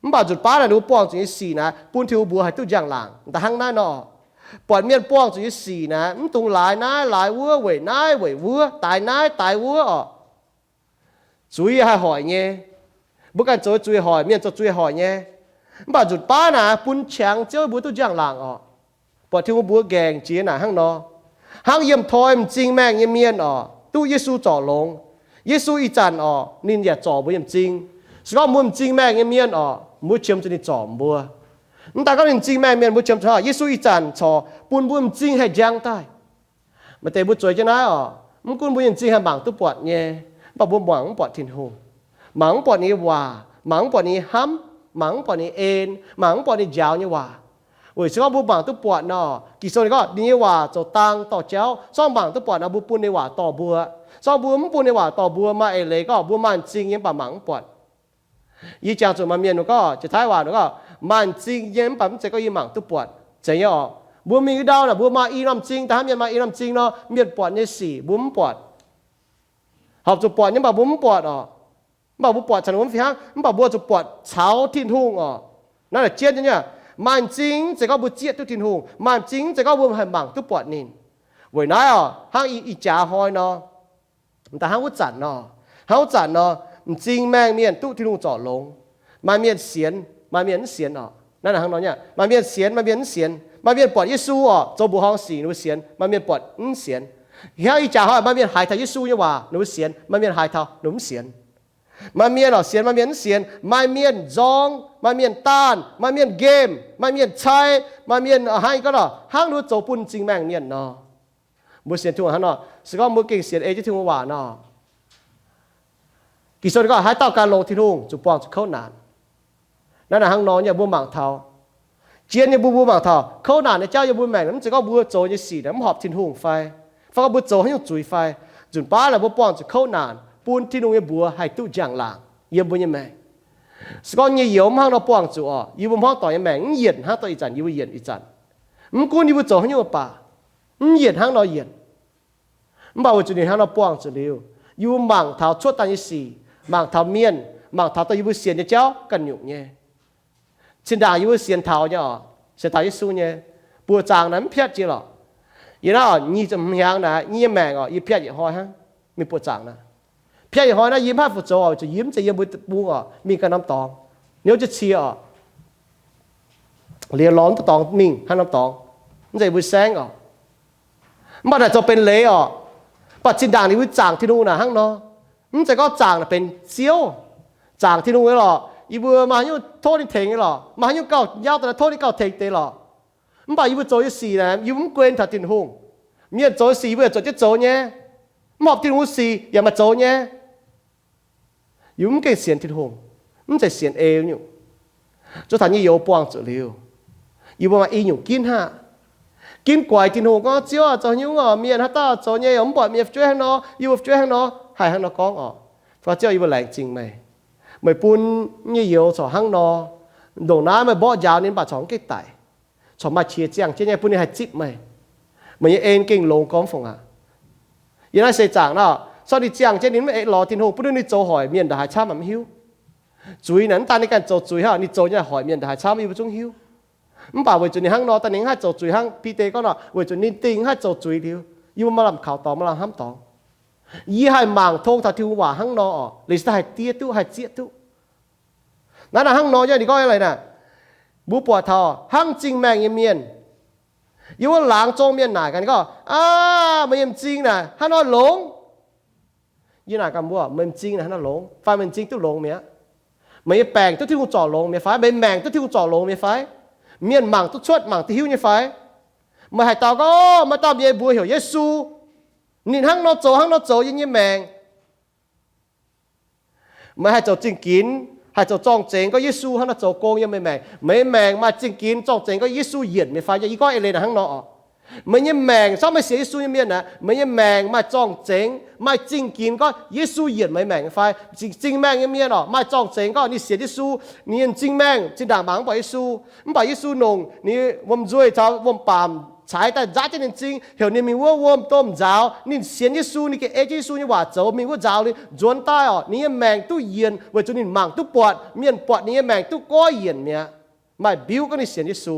Mv baac nzunc baav naaic ninh mbuo buangh zuqc nyei sic naaic bun Tin-Hungh mbuox haih duqv njang-laangc daaih hnangv naaiv nor. Buatc mienh buangh zuqc nyei sic naaic mv dungx laaix naaiv laaix wuov, weic naaiv weic wuov, daix naaiv daix wuov oc. Zuiz haih hoic nyei. Mbuo ganh zoux zuiz hoic, mienh zoux zuiz hoic nyei. Mv baac nzunc baav naaic bun qangx Ziouv mbuo duqv njang-laangc oc. Buatc Tin-Hungh mbuox nqaengc jiex naaic hnangv nor. Hnangv yiem toi m'zing maengh nyei mienh oc, duqv Yesu zorc longx. Yesu ih zanc oc, ninh yaac zorc mbuo nyei m'zing. Se gorngv mbuo m'zing maengh nyei mienh oc, mbuo qiemx zuqc ninh zorc mbuo. Mv daaih gorngv ninh m'zing maengh mienh mbuo qiemx zuqc, Yesu ih zanc corc bun mbuo m'zing haih njang daaih. Maaih deix mbuo zueiz jienv naaiv oc, mv gunv mbuo nyei m'zing haih mangc duqv buatc nyei, mv baac mbuo mangc mv buatc Tin-Hungh. Mangc mv buatc ninh nyei waac, mangc mv buatc ninh nyei hnamv, mangc mv buatc ninh nyei en, mangc mv buatc ninh njaaux nyei waac. Weic se gorngv mbuo mangc duqv buatc nor, Ging-Sou ninh gorngv ninh nyei waac zoux dang dorh jauv. Se gorngv mangc duqv buatc nor, mbuo bun ninh waac dorh mbuo. Se gorngv mbuo mv bun ninh waac dorh mbuo, maaih eix leiz gorngv mbuo maaih m'zing nyei mv baac mangc mv buatc. Yie jangx zuqc maaih mienh ninh gorngv, jiex Taiv waac ninh gorngv, maaih m'zing nyei mv baac mv zeiz gorngv yie mangc duqv buatc. Zeiz nyei oc. Mbuo mingh wuov ndau naaic mbuo maaih i norm m'zing, da'hnangv mienh maaih i norm m'zing nor, mienh buatc nyei sic mbuo mv buatc. Horpc zuqc buatc nyei mv baac mbuo mv buatc oc. Mv baac mbuo buatc caux ninh mbuo mv fih hnangv, mv baac mbuo zuqc buatc caux Tin-Hungh oc. Naaiv naaic jienv nyei, maaih m'zing mv zeiz gorngv mbuo zieqv duqv Tin-Hungh, maaih m'zing mv zeiz gorngv mbuo haih mangc duqv buatc ninh. Weic naaiv oc, hnangv ih jaax hnoi nor, da'hnangv wuov zanc nor, hnangv wuov zanc nor, m'zing maengh mienh duqv Tin-Hungh zorc longx. Maaih mienh sienx, maaih mienh mv sienx oc. Naaiv hnangv nor nyei, maaih mienh sienx, maaih mienh mv sienx. Maaih mienh buatc Yesu oc, zoux mbuoqc horngh sic ninh mbuo sienx, maaih mienh buatc mv sienx. Hnangv ih jaax hnoi maaih mienh haiz taux Yesu nyei waac ninh mbuo sienx, maaih mienh haiz taux ninh mbuo mv sienx. Maaih mienh oc sienx, maaih mienh mv sienx. Maaih mienh nzorng, maaih mienh daanh, maaih mienh nqemh, maaih mienh cai, maaih mienh hnangv gorngv nor, hnangv ninh mbuo zoux bun m'zing maengh mienh nor. Mbuo sienx Tin-Hungh hnangv nor, se gorngv mbuo gengh sienx ei jienv Tin-Hungh waac nor, Ging-Sou ninh gorngv haaix dauh gan longx Tin-Hungh zuqc buangh zuqc kouv naanc. Naaiv naaic hnangv nor nyei mbuo mangc taux, zien nyei mbuo, mbuo mangc taux kouv naanc nyei jauv yiem mbuo maengc mv zeiz gorngv mbuo zoux nyei sic naaic mv horpc Tin-Hungh fai, fai gorngv mbuo zoux haaix nyungc zuiz fai, nzunc baav naaic mbuo buangh zuqc kouv naanc bun Tin-Hungh nyei mbuox haih duqv njang-laangc yiem mbuo nyei maengc. Se gorngv nyei youz mv hnangv nor buangh zuqc oc, yie mbuo hmuangv doic nyei maengc mv yienc hnangv dorh ih zanc yie mbuo yienc ih zanc. Mv gunv yie mbuo zoux haaix nyungc baac, mv yienc hnangv nor yienc. Mv baac weic zuqc ninh hnangv nor buangh zuqc liuz, yie mbuo mangc taux cuotv daaih nyei sic, mangc taux mienh, mangc taux dongh yie mbuo sienx nyei jauv ganh nyungc nyei. Zinh ndaangc yie mbuo sienx taux nyei oc, sienx taux Yesu nyei, buoqc zaangc naaic mv piatv jiex lorqc. Yie naaiv oc, nyic ziepc hmz hnyangx naaic, yie nyei maengc oc, yie piatv yietc hnoi hnangv, mingh buoqc zaangc naaic. Piatv yietc hnoi naaiv yie mv haih fu-zoux oc, weic zuqc yie mv zeiz yiem mbuo bung oc, mingh ganh norm dorngx, niouv jienv cie oc. Liuz lorz mv duqv dorngx mingh hnangv norm dorngx, mv zeiz mbuo saengv oc. Mv baac naaic zoux benx leiz oc. Mv baac zinh ndaangc ninh mbuo zaangc Tin-Hungh naaic hnangv nor, mv zeiz gorngv zaangc naaic benx Ziouv, zaangc Tin-Hungh nyei lorqc, yie mbuo maaih haaix nyungc tov ninh tengx nyei lorqc, maaih haaix nyungc gauh nyauv daaih tov ninh gauh tengx deix lorqc. Mv baac yie mbuo zoux nyei sic naaic yie mbuo mv guen taux Tin-Hungh. Mienh zoux nyei sic yie mbuo yaac zuotc jienv zoux nyei, mv horpc Tin-Hungh nyei sic yaac maaih zoux nyei. Yie mbuo mv gengh sienx Tin-Hungh, mv zeiz sienx ei nyungc. Zuov taux nyei youz buangh zuqc liuz, yie mbuo maaih i nyungc ginv haav. Ginv guaix Tin-Hungh gorngv, Ziouv aah, zoux haaix nyungc oc? Mienh haaix dauh zoux nyei yaac mv buatc mienh fu'jueiv hnangv nor, yie mbuo fu'jueiv hnangv nor, haih hnangv nor gorngv oc. Fai Ziouv, yie mbuo laengz zingh meih, meih bun nyei youz corc hnangv nor. Ndongc naaiv meih mborqv njaaux ninh mv baac corc mv gengh daic, corc maaih qiex ziangh jienv nyei bun ninh haih zipv meih. Meih nyei en gengh longx gormx fongc aqv. Yiem naaiv seix zaangc nor, corc ninh ziangh jienv ninh mv lorz Tin-Hungh, bun ninh zoux hoic mienh ndongc haaix camv mv hiuv. Zuiz naaic mv daan ninh ganh zoux zuiz hnangv, ninh zoux nyei hoic mienh ndongc haaix camv yie mbuo zungv hiuv. Mv baac weic zuqc ninh hnangv nor daaih ninh mv haih zoux zuiz hnangv. Bide gorngv nor, weic zuqc ninh dingh mv haih zoux zuiz liuz, yie mbuo maaih lamh kaux dorngx, maaih lamh hnamv dorngx. Yie haih mangc tong taux Tin-Hungh waac hnangv nor oc, liuz se daaih haih diev duqv, haih zieqv duqv. Naaiv naaic hnangv nor nyei, ninh gorngv eix leiz naaic, mbuo buatc taux hnangv m'zing maengh nyei mienh, yiem wuov laangz zong mienh naaic gaax ninh gorngv, aav, meih nyei m'zing naaic hnangv nor longx. Yie naaic gaax mbuo, meih m'zing naaic hnangv nor longx fai? Meih m'zing duqv longx mi'aqv? Meih nyei baengc duqv Tin-Hungh zorc longx mi'aqv fai? Meih maengc duqv Tin-Hungh zorc longx mi'aqv fai? Mienh mangc duqv cuotv, mangc duqv hiuv nyei fai? Meih haih dau gorngv, maaih dauh mienh mbuox heuc Yesu, ninh hnangv nor zoux hnangv nor zoux yiem yie nyei maengc. Meih haih zoux zingh ginx, haih zoux zorng-zengx gorngv Yesu hnangv nor zoux gong yiem meih maengc. Meih nyei maengc maaih zingh ginx zorng-zengx gorngv Yesu yienc mi'aqv fai? Yie gorngv eix leiz naaic hnangv nor oc. Meih nyei maengc, camv meih sienx Yesu nyei mienh aeqv, meih nyei maengc maaih zorng-zengx, maaih zingh ginx gorngv Yesu yienc meih maengc fai? M'zing maengh nyei mienh oc, maaih zorng-zengx gorngv ninh sienx Yesu, ninh m'zing maengh zinh ndaangc mangc mv buatc Yesu, mv baac Yesu longc ninh wuom-nzuih caux wuom-baamc caaix daaih nzaatv jienv ninh m'zing, heuc ninh mingh wuov wuom domh nzaaux. Ninh sienx Yesu, ninh gengh ei jienv Yesu nyei waac zoux, mingh wuov nzaaux liuz nzuonx daaih oc, ninh nyei maengc duqv yienc weic zuqc ninh mangc duqv buatc, mienh buatc ninh nyei maengc duqv goiv yienc mi'aqv. Maaih mbiuv gorngv ninh sienx Yesu.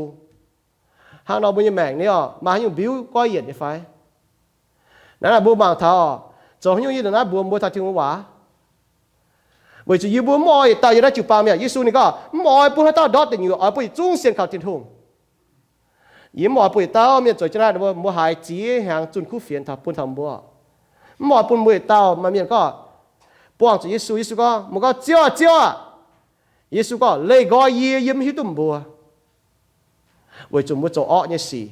Hnangv nor mbuo nyei maengc ni oc, maaih haaix nyungc mbiuv goiv yienc nyei fai? Naaiv naaic mbuo mangc taux, zoux haaix nyungc yie naaiv mbuox mbuo taux Tin-Hungh waac? Weic zuqc yie mbuo mv oix yietc dauh yiem naaiv jiu-baang mi'aqv. Yesu ninh gorngv, mv oix bun haaix dauh ndortv deic nyuoqc, oix bun yietc zungv sienx kaux Tin-Hungh. Yie mv oix bun yietc dauh mienh zueiz jienv naaiv, mbuo haiz ziex hnyangx zunh kuv fienx taux bun taux mbuo. Mv oix bun mbuo yietc dauh maaih mienh gorngv, buangh zuqc Yesu, Yesu gorngv, mbuo gorngv, Ziouv aah, Ziouv aah! Yesu gorngv, leih nqoi yie, yie mv hiuv duqv mbuo. Weic zuqc mbuo zoux orqv nyei sic.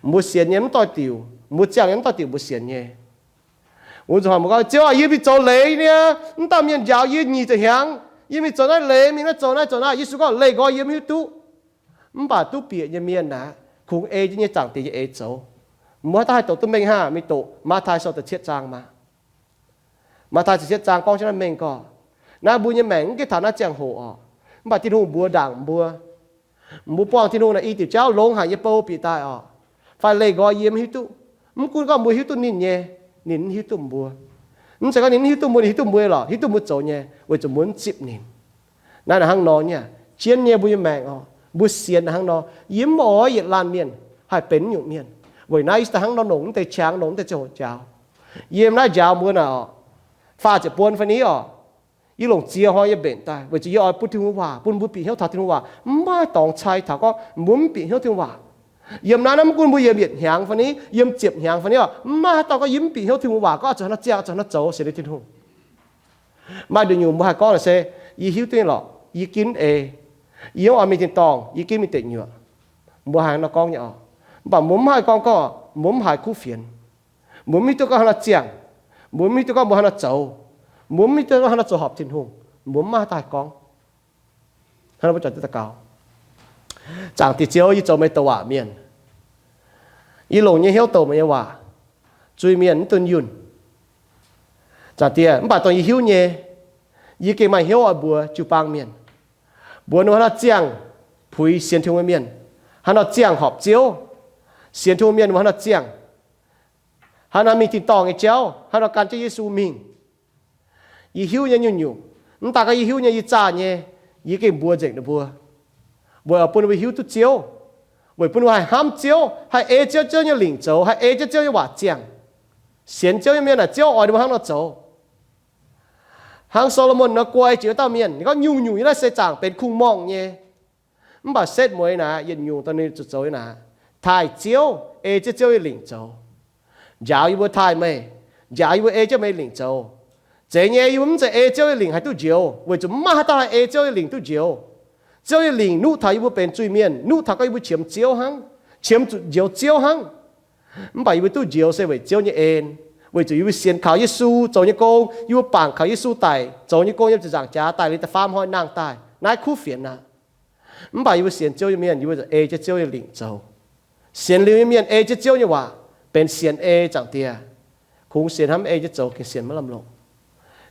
Mbuo sienx nyei mv doix-diuc, mbuo ziangh nyei mv doix-diuc mbuo sienx nyei. Mbuo zuqc horpc mbuo gorngv, Ziouv aah, yie mingh zoux leiz niaa, mv dauh mienh njaaux yie nyic ziepc hnyangx, yie mingh zoux naaiv leiz, mingh naaiv zoux naaiv zoux naaiv. Yesu gorngv, leih nqoi yie mv hiuv duqv. Mv baac duqv bieqc nyei mienh aeqv, kungx ei jienv nyei Zaangc Diex nyei eix zoux. Mbuo haaix dauh haih doqc duqv mengh hnangv? Mingh doqc Matv^taai Sou da'cietv zaang maah. Matv^taai da'cietv zaang gorngv jienv naaiv mengh gorngv, naaiv mbuo nyei maengc mv gaengh taux naaiv ziangh hoc oc. Mv baac Tin-Hungh mbuox ndaangc mbuo, mbuo buangh Tin-Hungh naaic i diuc jauv longx haic nyei bou bieqc daaih oc, fai leih nqoi yie mv hiuv duqv. Mv gunv gorngv mbuo hiuv duqv ninh nyei, ninh mv hiuv duqv mbuo. Mv zeiz gorngv ninh mv hiuv duqv mbuo, ninh hiuv duqv mbuo lorqc, hiuv duqv mbuo zoux nyei, weic zuqc mbuo mv zipv ninh. Naaiv naaic hnangv nor nyei, jienv nyei mbuo nyei maengc oc, mbuo sienx naaic hnangv nor, yie mv oix yietc laanh mienh haih benx nyungc mienh. Weic naaiv yie daaih hnangv nor longc mv deix qangx, longc mv deix ziangh hoc njaaux. Yiem naaiv njaaux mbuo naaic oc, faah ziepc buon fai ni oc, yie longc ziex hnoi yie mbenc daaih weic zuqc yie oix bun Tin-Hungh waac, bun mbuo bieqc hnyouv taux Tin-Hungh waac. Mv maaih dorngx cai taux gorngv mbuo mv bieqc hnyouv Tin-Hungh waac. Yiem naaiv, naaiv mv gunv mbuo yiem yietc hnyangx fai ni, yiem ziepc hnyangx fai ni oc, mv maaih haaix dauh gorngv yie mv bieqc hnyouv Tin-Hungh waac, gorngv zuqc haaix nor ziangh, zuqc haaix nor zoux sienx liuz Tin-Hungh. Maaih nduqc nyungc mbuo haih gorngv naaic se, yie hiuv duqv nyei lorqc, yie ginv eix, yie mv oix mingh tin-dorngh, yie ginv mingh deic nyuoqc. Mbuo haaix nor gorngv nyei oc. Mv baac mbuo mv haih gorngv gorngv mbuo mv haiz kuv fienx. Mbuo mv hiuv duqv gorngv haaix nor ziangh. Mbuo mv hiuv duqv gorngv mbuo haaix nor zoux. Mbuo mv hiuv duqv gorngv haaix nor zoux horpc Tin-Hungh. Mbuo mv maaih haaix dauh haih gorngv. Hnangv nor mbuo juangc jienv daux gaux. Zaangc Diex Ziouv, yie zoux meih douc waac mienh. Yie longc nyei hnyouv douc meih nyei waac. Zuiz-mienh mv dunh yunh. Zaangc Diex, mv baac dongh yie hiuv nyei, yie gengh maaih hnyouv oix mbuox jiu-baang mienh, mbuox ninh mbuo haaix nor ziangh puix sienx Tin-Hungh nyei mienh, haaix nor ziangh horpc Ziouv, sienx Tin-Hungh mienh ninh mbuo haaix nor ziangh, haaix nor mingh tin-dorngh nyei jauv, haaix nor gan jienv Yesu mingh. Yie hiuv nyei nyungc-nyungc, mv daaih gorngv yie hiuv nyei, yie zaah nyei, yie gengh mbuox nzengc ninh mbuo, weic oix bun ninh mbuo hiuv duqv Ziouv, weic bun ninh mbuo haih hnamv Ziouv, haih ei Ziouv, Ziouv nyei lingc zoux, haih ei jienv Ziouv nyei waac ziangh. Sienx Ziouv nyei mienh naaic, Ziouv oix ninh mbuo hnangv nor zoux. Hnangv Saa^lo^morn nor guai jiex wuov dauh mienh, ninh gorngv nyungc-nyungc yiem naaiv seix zaangc benx kungx-morngh nyei. Mv baac setv mueiz naaic, yietc nyungc dongh ninh zuqc zoux naaic, taaih Ziouv, ei jienv Ziouv nyei lingc zoux. Njaaux yie mbuo taaih meih, njaaux yie mbuo ei jienv meih lingc zoux. Zeiz nyei, yie mbuo mv zeiz ei Ziouv nyei lingc haih duqv njoux, weic zuqc mv maaih haaix dauh haih ei Ziouv nyei lingc duqv njoux. Ziouv nyei lingc nuqv taux yie mbuo benx zuiz-mienh, nuqv taux gorngv yie mbuo qiemx Ziouv hnangv, qiemx zuqc njoux Ziouv hnangv. Mv baac yie mbuo duqv njoux se weic Ziouv nyei en, weic zuqc yie mbuo sienx kaux Yesu zoux nyei gong, yie mbuo bangc kaux Yesu daic zoux nyei gong yiem ziepc nzaangc jaax daic liuz da'faam hnoi nangh daaih, naaiv kuv fienx aqv. Mv baac yie mbuo sienx Ziouv nyei mienh, yie mbuo ei jienv Ziouv nyei lingc zoux. Sienx liuz nyei mienh ei jienv Ziouv nyei waac benx sienx ei, Zaangc Diex. Kungx sienx hnamv ei jienv zoux gengh sienx maiv lamh longc.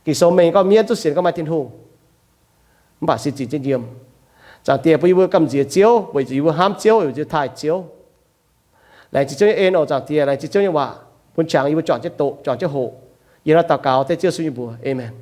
Ging-Sou mengh gorngv mienv zungv sienx gorngv maaih Tin-Hungh, mv baac sin zingc jienv yiem. Zaangc Diex, bun yie mbuo gamh nziex Ziouv weic zuqc yie mbuo hnamv Ziouv, weic zuqc taaih Ziouv. Laengz zingh Ziouv nyei en oc, Zaangc Diex. Laengz zingh Ziouv nyei waac bun qangx yie mbuo juangc jienv doqc, juangc jienv hoqc. Yie hnangv daux gaux dengv Ziouv Yesu nyei mbuox. Aamen.